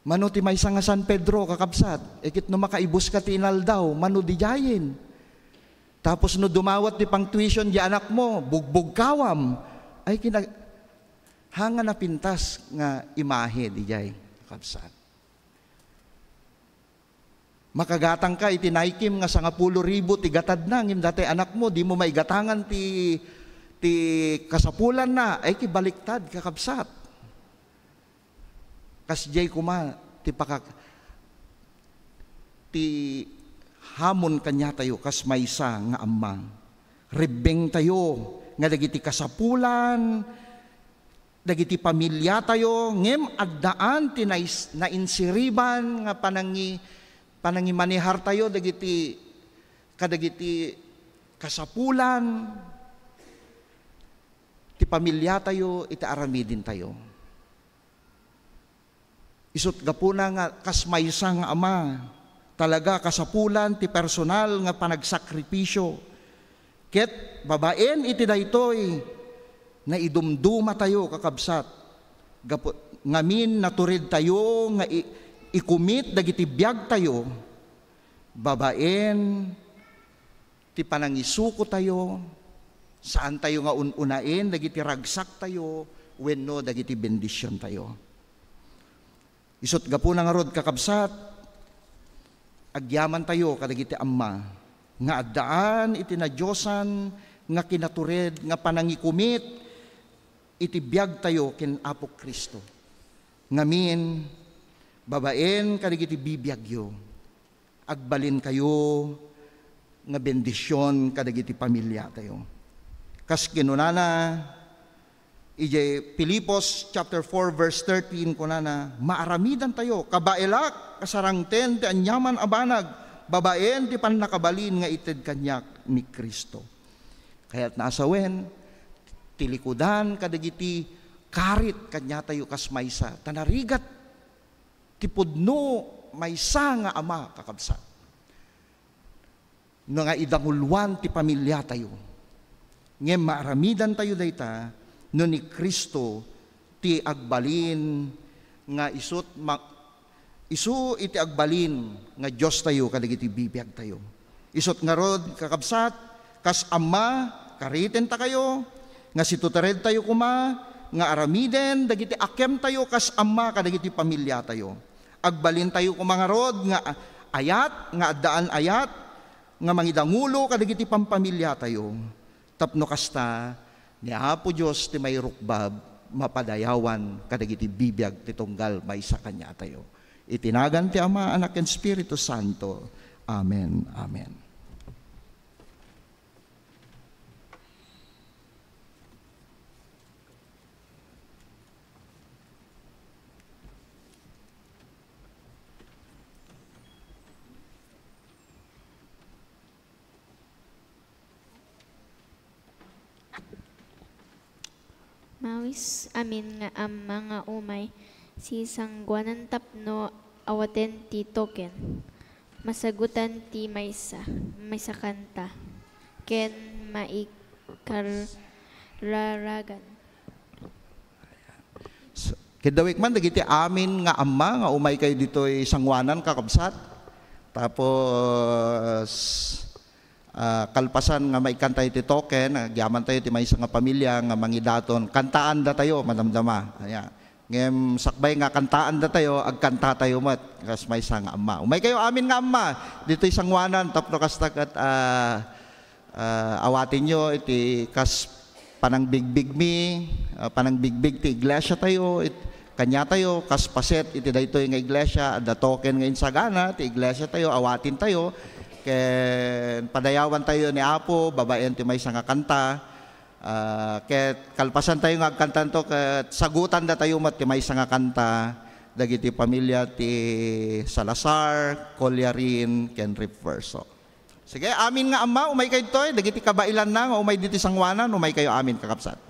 Mano ti maysa nga San Pedro, kakabsat? Ikit no makaibuska ti inaldaw, mano didiayen? Tapos no dumawat ti pang-tuition di anakmo, bugbugkawam. Ay, kina-, hanga napintas nga imahe didiay, kakabsat. Makagatangka iti Naikim nga sangapulo ribu ti gatadna, ngem datoy anakmo, dimo maigatangan ti, ti kasapulanna. Ay, kibaliktad, kakabsat. Kasdiay koma ti pakak-, ti hamon kaniatayo kas maysa nga amma. Rebbengtayo nga dagiti kasapulan dagiti pamiliatayo, ngem addaan ti nais-, nainsiriban nga panangi-, panangimanehartayo dagiti, kadagiti kasapulan ti pamiliatayo iti aramidentayo. Isut' gapuna nga kas maysa nga ama, talaga kasapulan ti personal nga panagsakripisio. Ket babaen iti daytoy, naidumdumatayo, kakabsat, gapu-, ngamin naturedtayo nga i-, ikumit dagiti biagtayo babaen ti panangisukotayo, saantayo nga un-unaen dagiti ragsaktayo wenno dagiti bendisiontayo. Isut' gapuna ngarud, kakabsat, agyamantayo kadagiti amma nga addaan iti nadiosan nga kinatured nga panangikumit iti biagtayo ken Apo Cristo. Ngamin, babaen kadagiti bibiagyo, agbalinkayo nga bendision kadagiti pamiliatayo. Kas kinunana, idiay Filipos chapter four, verse thirteen, kunana, "Maaramidantayo, kabaelak, kasarangten ti aniaman a banag, babaen ti pannakabalin nga ited kaniak ni Cristo." Kayatna a sawen, ti likudan kadagiti karit kaniatayo kas maysa, ta narigat ti pudno maysa nga ama, kakabsat. No nga idanguloan ti pamiliatayo, ngem maaramidantayo dayta no ni Cristo ti agbalin nga isut' ma-, isu iti agbalin nga Diostayo kadagiti bibiagtayo. Isut' ngarud, kakabsat, kas amma, karitentakayo nga situteredtayo koma nga aramiden dagiti akemtayo kas amma kadagiti pamiliatayo. Agbalintayo koma ngarud nga ayat, nga addaan ayat, nga mangidangulo kadagiti pampamiliatayo. Tapno kasta, ni Apo Dios ti mairukbab mapadayawan kadagiti bibiag ti tunggal maysa kaniatayo. Iti nagan ti Ama, Anak, ken Espiritu Santo. Amen. Amen. Mawisamin nga amma nga umay ti sanguanan tapno awaten ti token. Masagutan ti maysa, maisakanta, ken maikararagan. S-, ket dawikman dagiti amin nga amma nga umaykayo ditoy sanguanan, kakabsat. Tapos, ah, kalpasan nga maikanta iti token, agyamantayo ti maysa nga pamilya nga mangidaton. Kantaandatayo, madamdama. Aya. Ngem sakbay nga kantaandatayo, agkantatayo met kas maysa nga Amma. Umaykayo amin nga Amma ditoy sangoanan tapno kasta ket, ah, ah, awatenyo iti kas panangbigbigmi, ah, panangbigbig ti iglesiatayo, it-, kaniatayo, kas paset iti daytoy nga iglesia, adda token nga insagana ti iglesiatayo, awatentayo, ken padayawantayo ni Apo babaen ti maysa nga kanta. Ah, ket kalpasantayo nga agkantanto, ket sagutandatayo met ti maysa nga kanta dagiti pamilia ti Salazar, Collarin, ken Refuerzo. Sige, amin nga Amma, umaykayo ditoy, dagiti kabailanna nga umay ditoy sangoanan, umaykayo amin, kakabsat.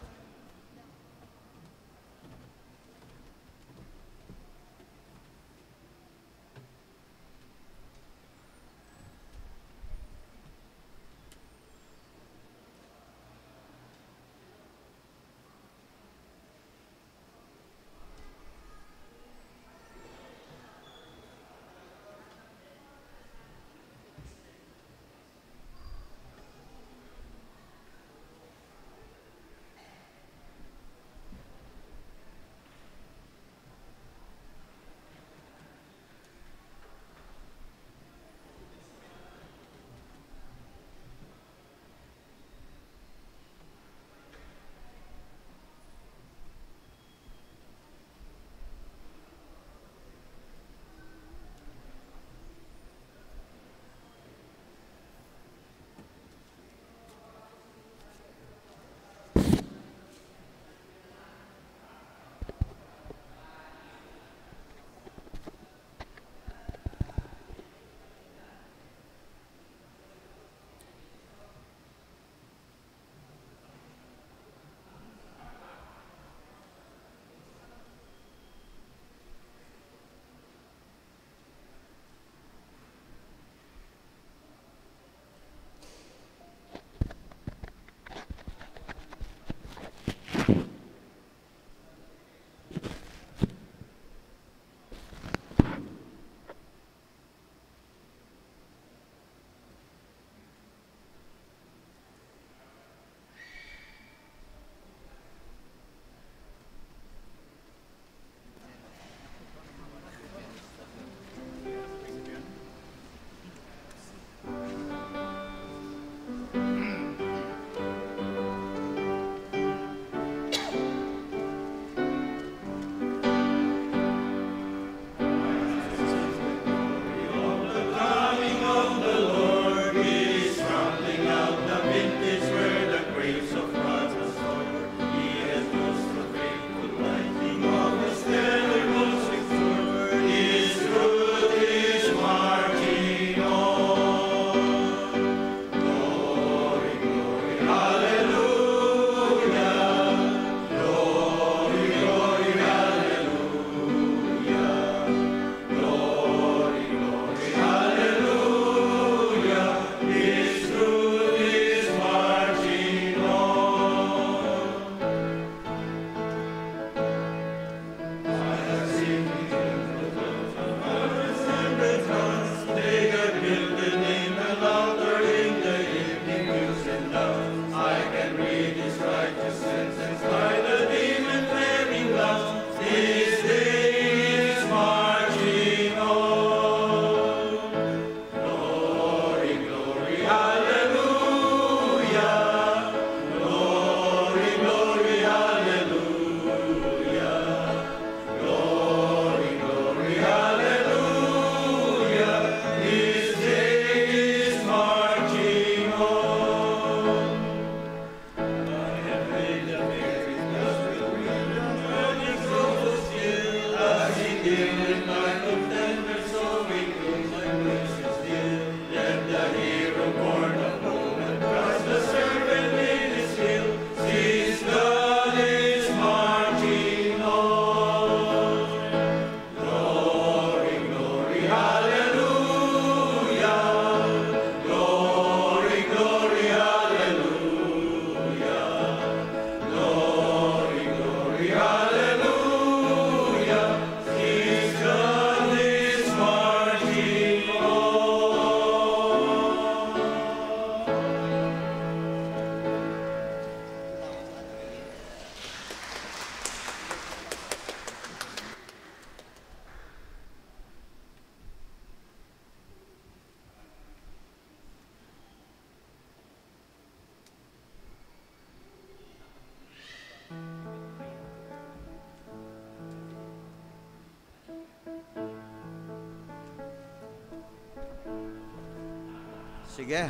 Sige.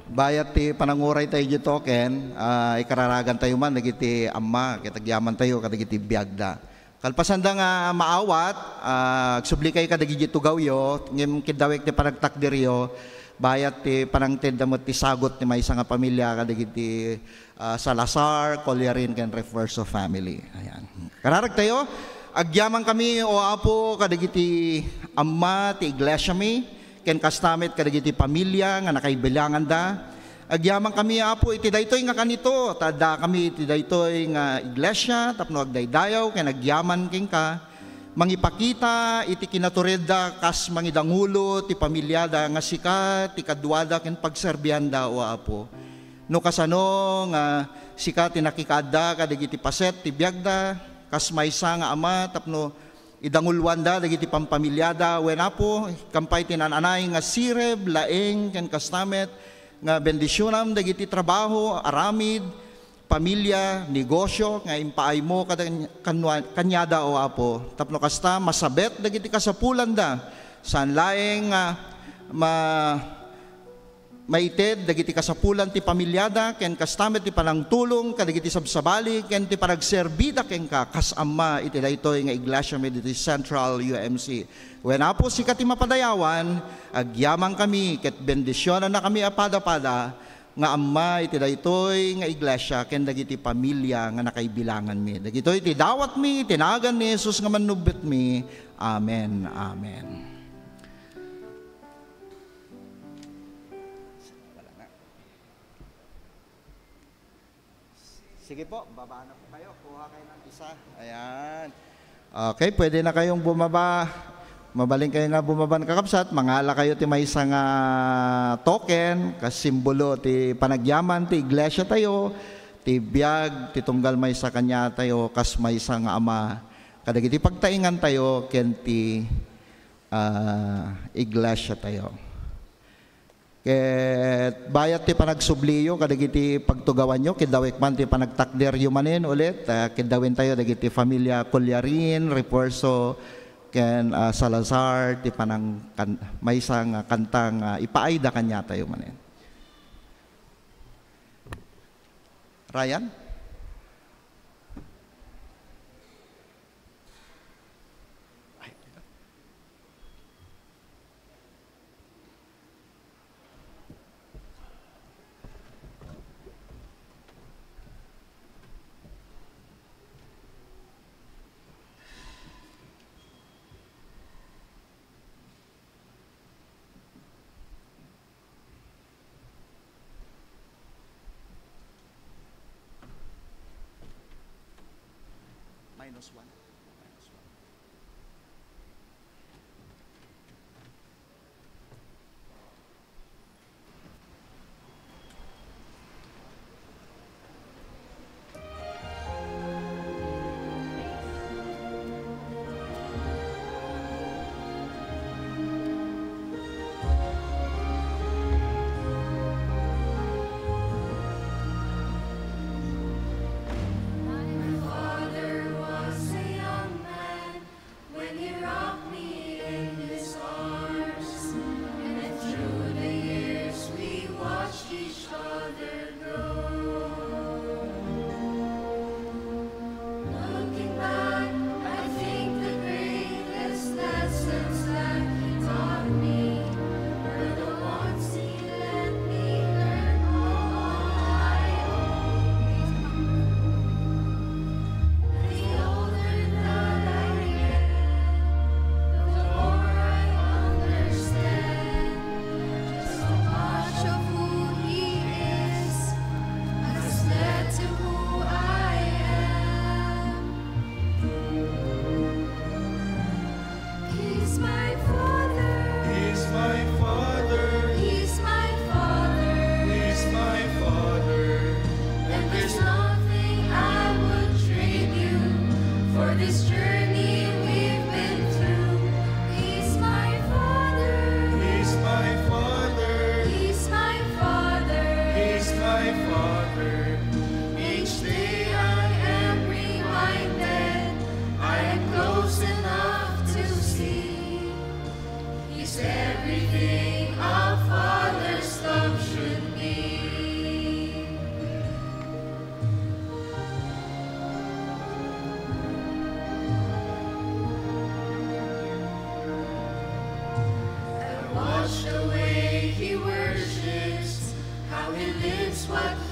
Bayat ti pananguray tayo dito, Ken, ah, ikararagan tayo man dagiti amma, ket agyaman tayo kadagiti biagda. Kalpasanda nga maawat, ah, agsubli kayo kadagiti tugawyo, ngem kiddawek ti panagtakderyo, bayat ti panangtedda met ti sagot ti maysa nga pamilia kadagiti, ah, Salazar, Collarin, ken Refuerzo family. Ayan. Kararag tayo, agyaman kami, O Apo, kadagiti amma ti iglesia mi, ken kasta met kadagiti pamilia nga nakaibilanganda. Agyaman kami, Apo, iti daytoy nga kanito, ta adda kami iti daytoy nga iglesia tapno agdaydayaw ken agyaman kenka, mangipakita iti kinaturedda kas mangidangulo ti pamiliada nga sika ti kaduada ken pagserbianda, O Apo. No kasano nga sika ti nakikaadda kadagiti paset ti biagda, kas maysa nga ama tapno idanguloanda dagiti pampamiliada, wen Apo, kampay ti naan-anay nga sirib, laeng, ken kasta met nga bendisionam dagiti trabaho, aramid, pamilia, negosio nga impaaymo kada, kanua-, kaniada, O Apo. Tapno kasta, masabet dagiti kasapulanda, saan laeng nga ma-, maited dagiti kasapulan ti pamiliada, ken kasta met ti panangtulong kadagiti sabsabali ken ti panagserbida kenka kas amma iti daytoy nga iglesia mi ditoy Central U M C. Wen Apo, sika ti mapadayawan, agyamankami ket bendisionannakami a pada-pada nga amma iti daytoy nga iglesia ken dagiti pamilia nga nakaibilanganmi. Dagitoy ti dawatmi iti nagan ni Jesus nga Mannubbetmi. Amen. Amen. Sige po, baba na po kayo. Kuha kayo ng isa. Ayan. Okay, pwede na kayong bumaba. Mabalin kayo nga bumaba, kakabsat. Mangala kayo ti maysa nga token, kas simbolo ti panagyaman ti iglesia tayo, ti biag, ti tunggal maysa kaniatayo, kas maysa nga ama, kadagiti pagtaengan tayo, ken ti, ah, iglesia tayo. Ket bayat ti panagsubliyo kadagiti pagtugawanyo, kiddawek man ti panagtakderyo manen ulit, ah, kiddawentayo dagiti familia Collarin, Refuerzo, ken, ah, Salazar, ti panang-, kan-, maysa nga kanta nga ipaayda kaniatayo manen. Ryan? Minus one. Minus one.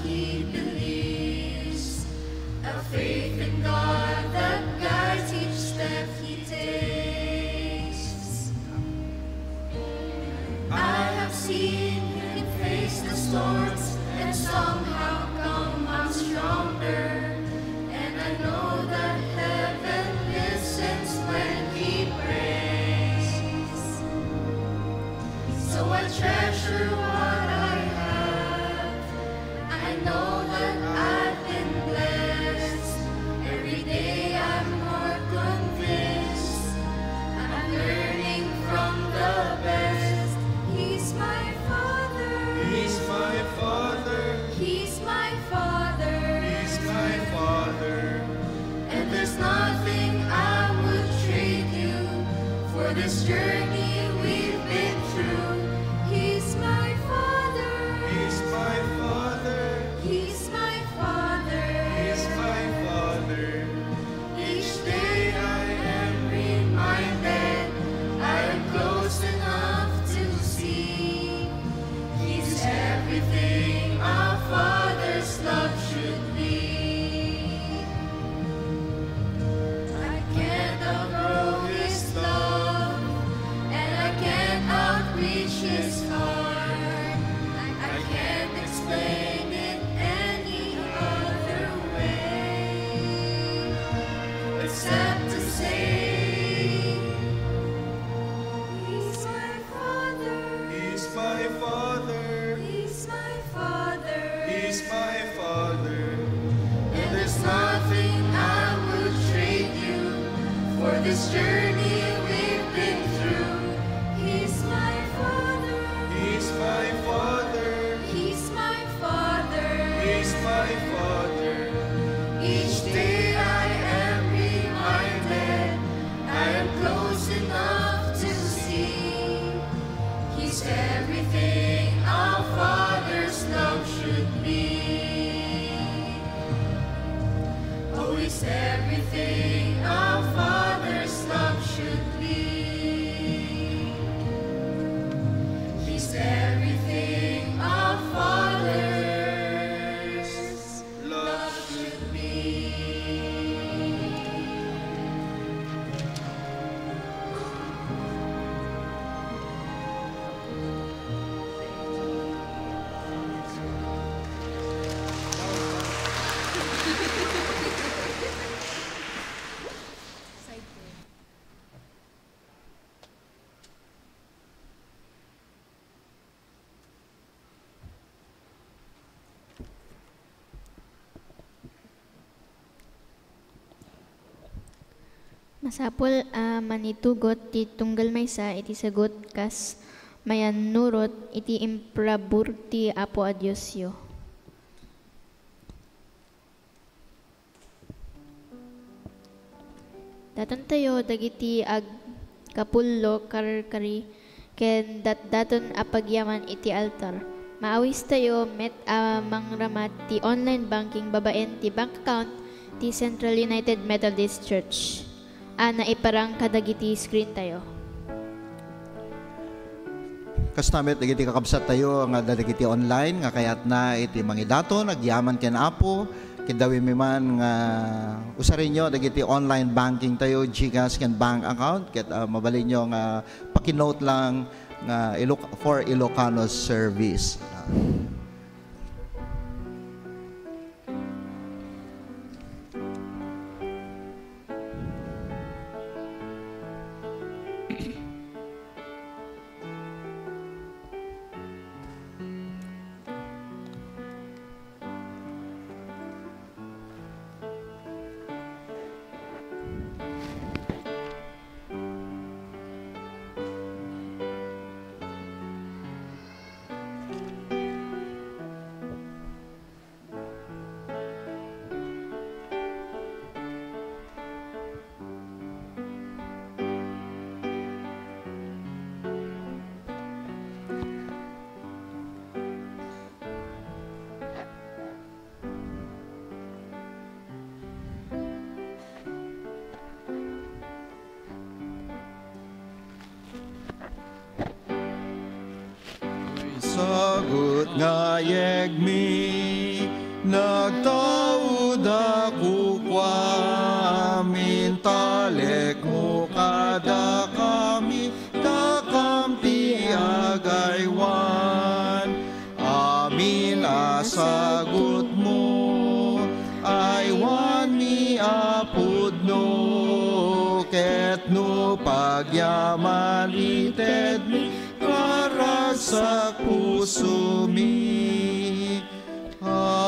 He believes, a faith in God that guides each step he takes. I have seen him face the storms and somehow come out stronger. And I know that heaven listens when he prays. So I treasure what I have. I know that I've been blessed. Every day I'm more convinced. I'm learning from the best. He's my father. He's my father. He's my father. He's my father. And there's nothing I would trade you for this journey we've been through. He's my father. He's my father. He's my father. He's my father. Each day I am reminded I am close enough to see He's everything a father's love should be. I can't outgrow His love, and I can't outreach His heart. I can't explain it any other way, except to say, He's my father. He's my father. He's my father. He's my father. And there's nothing I would trade you for this journey we've been through. He's my father. He's my father. He's my father. He's my father. Each day I am reminded I am close enough to see He's everything a father's love should be. Oh, He's everything a father's love should be. He's everything a father's love should be. Masapul a manitugot ti tunggal maysa iti sagut kas mayannurot iti imprabur ti Apo a Diosyo. Datontayo dagiti agkapullo, karkari, ken datdaton a pagyaman iti altar. Maawistayo met a mangramat ti online banking babaen ti bank account ti Central United Methodist Church a naiparang kadagiti screen tayo. Kasta met dagiti kakabsat tayo nga adda dagiti online nga kayatna iti mangidaton agyaman ken Apo, ket dawimi man nga usarenyo dagiti online banking tayo, GCash ken bank account, ket, ah, mabalinyo nga paki-note lang nga Iloc-, for Ilocano service. nga yegmi, nagtauda kukuam, intalekmo kadakami, dakam ti agaywan. Amin a sagutmo, aywanmi a pudno, ket no pagyaman itedmi, kararagsak pusomi. Amen.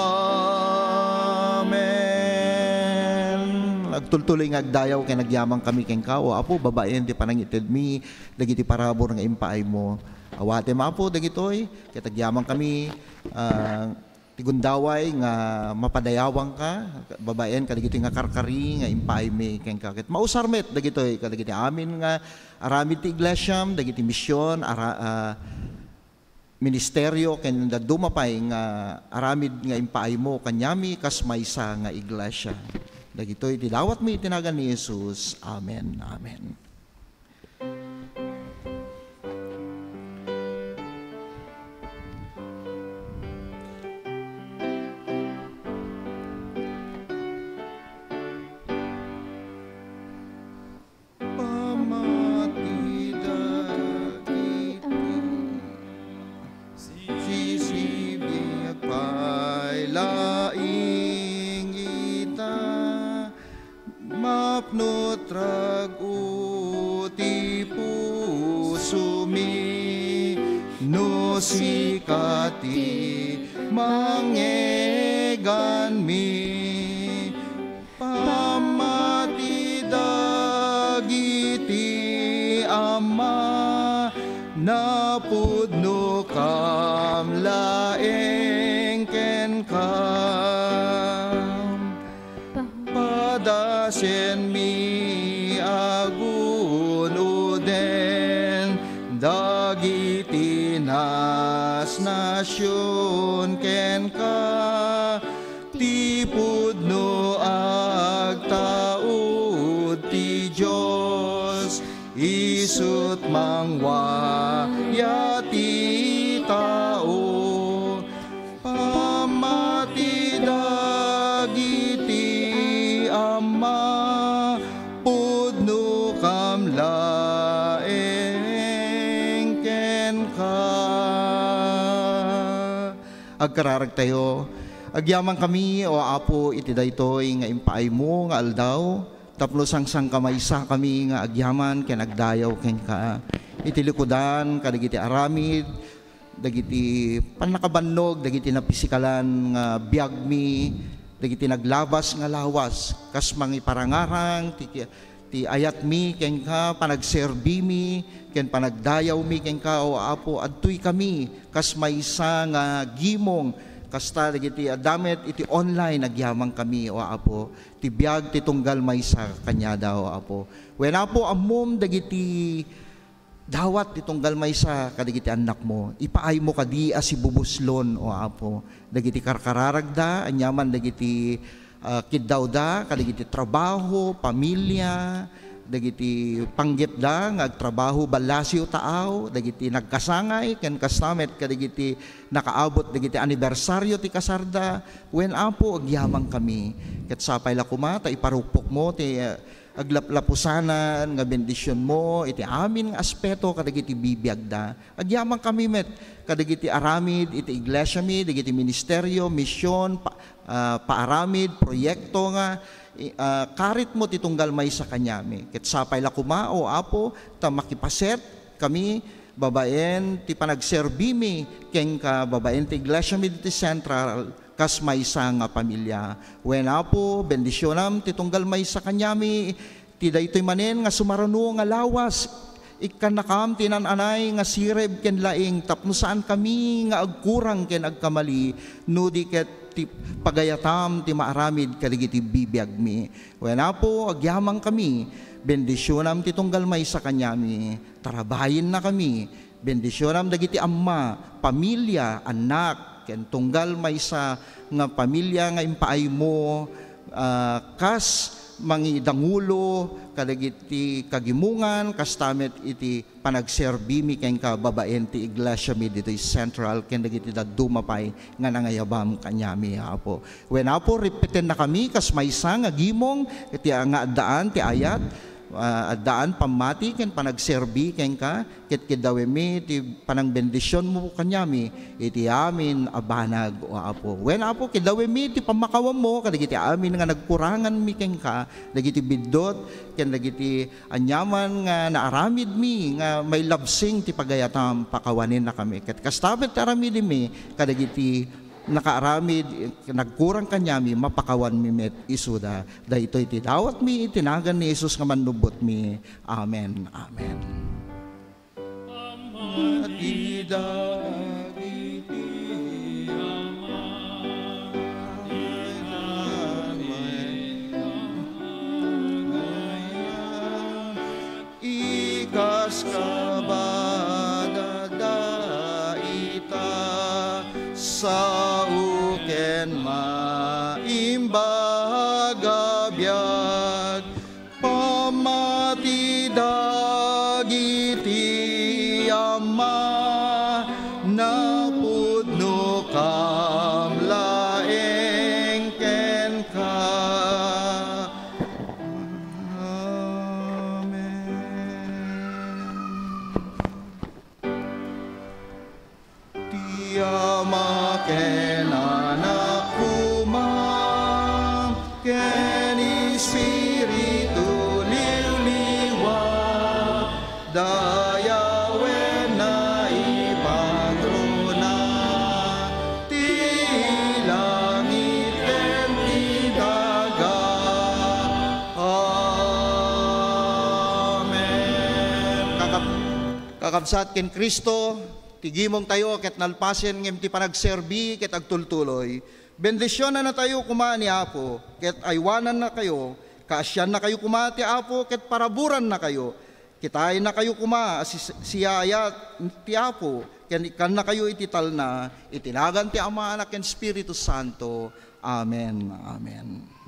Agtultuloy nga agdayaw ken agyaman kami kenka, O Apo, babaen ti panangitedmi dagiti parabur nga impaaymo. Awatem, Apo, dagitoy, ket agyaman kami, ah, ti gundaway nga mapadayawanka, babaen kadagitoy nga karkari nga impaaymi kenka. Ket mausar met dagitoy kadagiti amin nga aramid ti iglesiam, dagiti mision, ara-, ah, ministerio, ken dadduma pay nga aramid nga impaaymo kaniami kas maysa nga iglesia. Dagitoy ti dawatmi iti nagan ni Jesus. Amen. Amen. Pamatida iti sisibig pay laeng ita, mapno ti rag-o ti pusomi, no sika ti mangngeganmi. Pammati dagiti ama, napudnokam laeng kenka. Padasenmi agun-oden dagiti nasnasion kenka. Ti pudno a agtaud ti Dios, isut' mangwaya ti tao. Pammati dagiti ama, pudnokam laeng kenka. Agkararagtayo, agyamankami, O Apo, iti daytoy nga impaaymo nga aldaw, tapno sangsangkamaysakami nga agyaman ken agdayaw kenka iti likudan kadagiti aramid, dagiti pannakabannog, dagiti napisikalan nga biagmi, dagiti naglabas nga lawas, kas mangiparangarang ti, ti ayatmi kenka, panagserbimi, ken panagdayawmi kenka, O Apo, adtoy kami kas maysa nga gimong, kasta dagiti adda met iti online, agyamankami, O Apo, ti biag ti tunggal maysa kaniada, O Apo. Wen, Apo, ammom dagiti dawat ti tunggal maysa kadagiti annakmo. Ipaaymo kadi a sibubuslon, O Apo, dagiti karkararagda, aniaman dagiti, ah, kiddawda, kadagiti trabaho, pamilia, dagiti panggepda nga agtrabaho, ballasiw taaw, dagiti nagkasangay, ken kasta met kadagiti nakaabot dagiti anibersario ti kasarda. Wen, Apo, agyamankami. Ket sapay la koma ta iparukpokmo ti, ah, aglaplapusanan nga bendisionmo iti amin nga aspeto kadagiti bibiagda. Agyamankami met kadagiti aramid iti iglesiami, dagiti ministerio, mision, pa-, ah, paaramid, proyekto nga, i-, ah, karitmo ti tunggal maysa kaniami. Ket sapay la koma, O Apo, ta makipaset kami babaen ti panagserbimi kenka babaen ti iglesiami iti Central, kas maysa nga pamilia. Wen, Apo, bendisionam ti tunggal maysa kaniami, ti daytoy manen nga sumarano nga lawas. Ikkannakam ti naan-anay nga sirib ken laing tapno saankami nga agkurang ken agkamali, no di ket ti pagayatam ti maaramid kadagiti bibiagmi. Wen, Apo, agyamankami, bendisionam ti tunggal maysa kaniami, tarabayennakami, bendisionam dagiti amma, pamilia, annak, ken tunggal maysa nga pamilia nga impaaymo, ah, kas mangidangulo kadagiti kagimongan, kasta met iti panagserbimi kenka babaen ti iglesiami ditoy Central ken dagiti dadduma pay nga nangayabam kaniami, Apo. Wen, Apo, repetennakami kas maysa nga gimong iti nga addaan ti ayat, ah, addaan pammati ken panagserbi kenka, ket keddawemmi ti panangbendisionmo kaniami iti amin a banag, O Apo. Wen, Apo, keddawemmi ti pammakawammo kadagiti amin nga nagkuranganmi kenka, dagiti biddut ken dagiti aniaman nga naaramidmi nga mailabsing ti pagayatam, pakawanennakami. Ket kasta met ti aramidmi kadagiti nakaaramid, nagkurang kaniami, mapakawanmi met isuda. Daytoy ti dawatmi iti nagan ni Jesus nga Mannubbotmi. Amen. Amen. Pammati dagiti ama, ikas kabada da ita, sao ken maimbag a biag. Pammati dagiti ama, napudno kam laeng kenka. Amen. Ti Ama ken Anak koma, ken Espiritu Liwliwa, dayawen naipagrona ti langit ken ti daga. Amen. Kakab-, kakabsat ken Cristo, ti gimongtayo ket nalpasen ngem ti panagserbi ket agtultuloy. Bendisionannatayo koma ni Apo ket aywanannakayo, kaasiannakayo koma ti Apo ket paraburannakayo. Kitaennakayo koma a si-, siyaayat ti Apo ken ikkannakayo iti talna, iti nagan ti Ama, Anak, ken Espiritu Santo. Amen. Amen.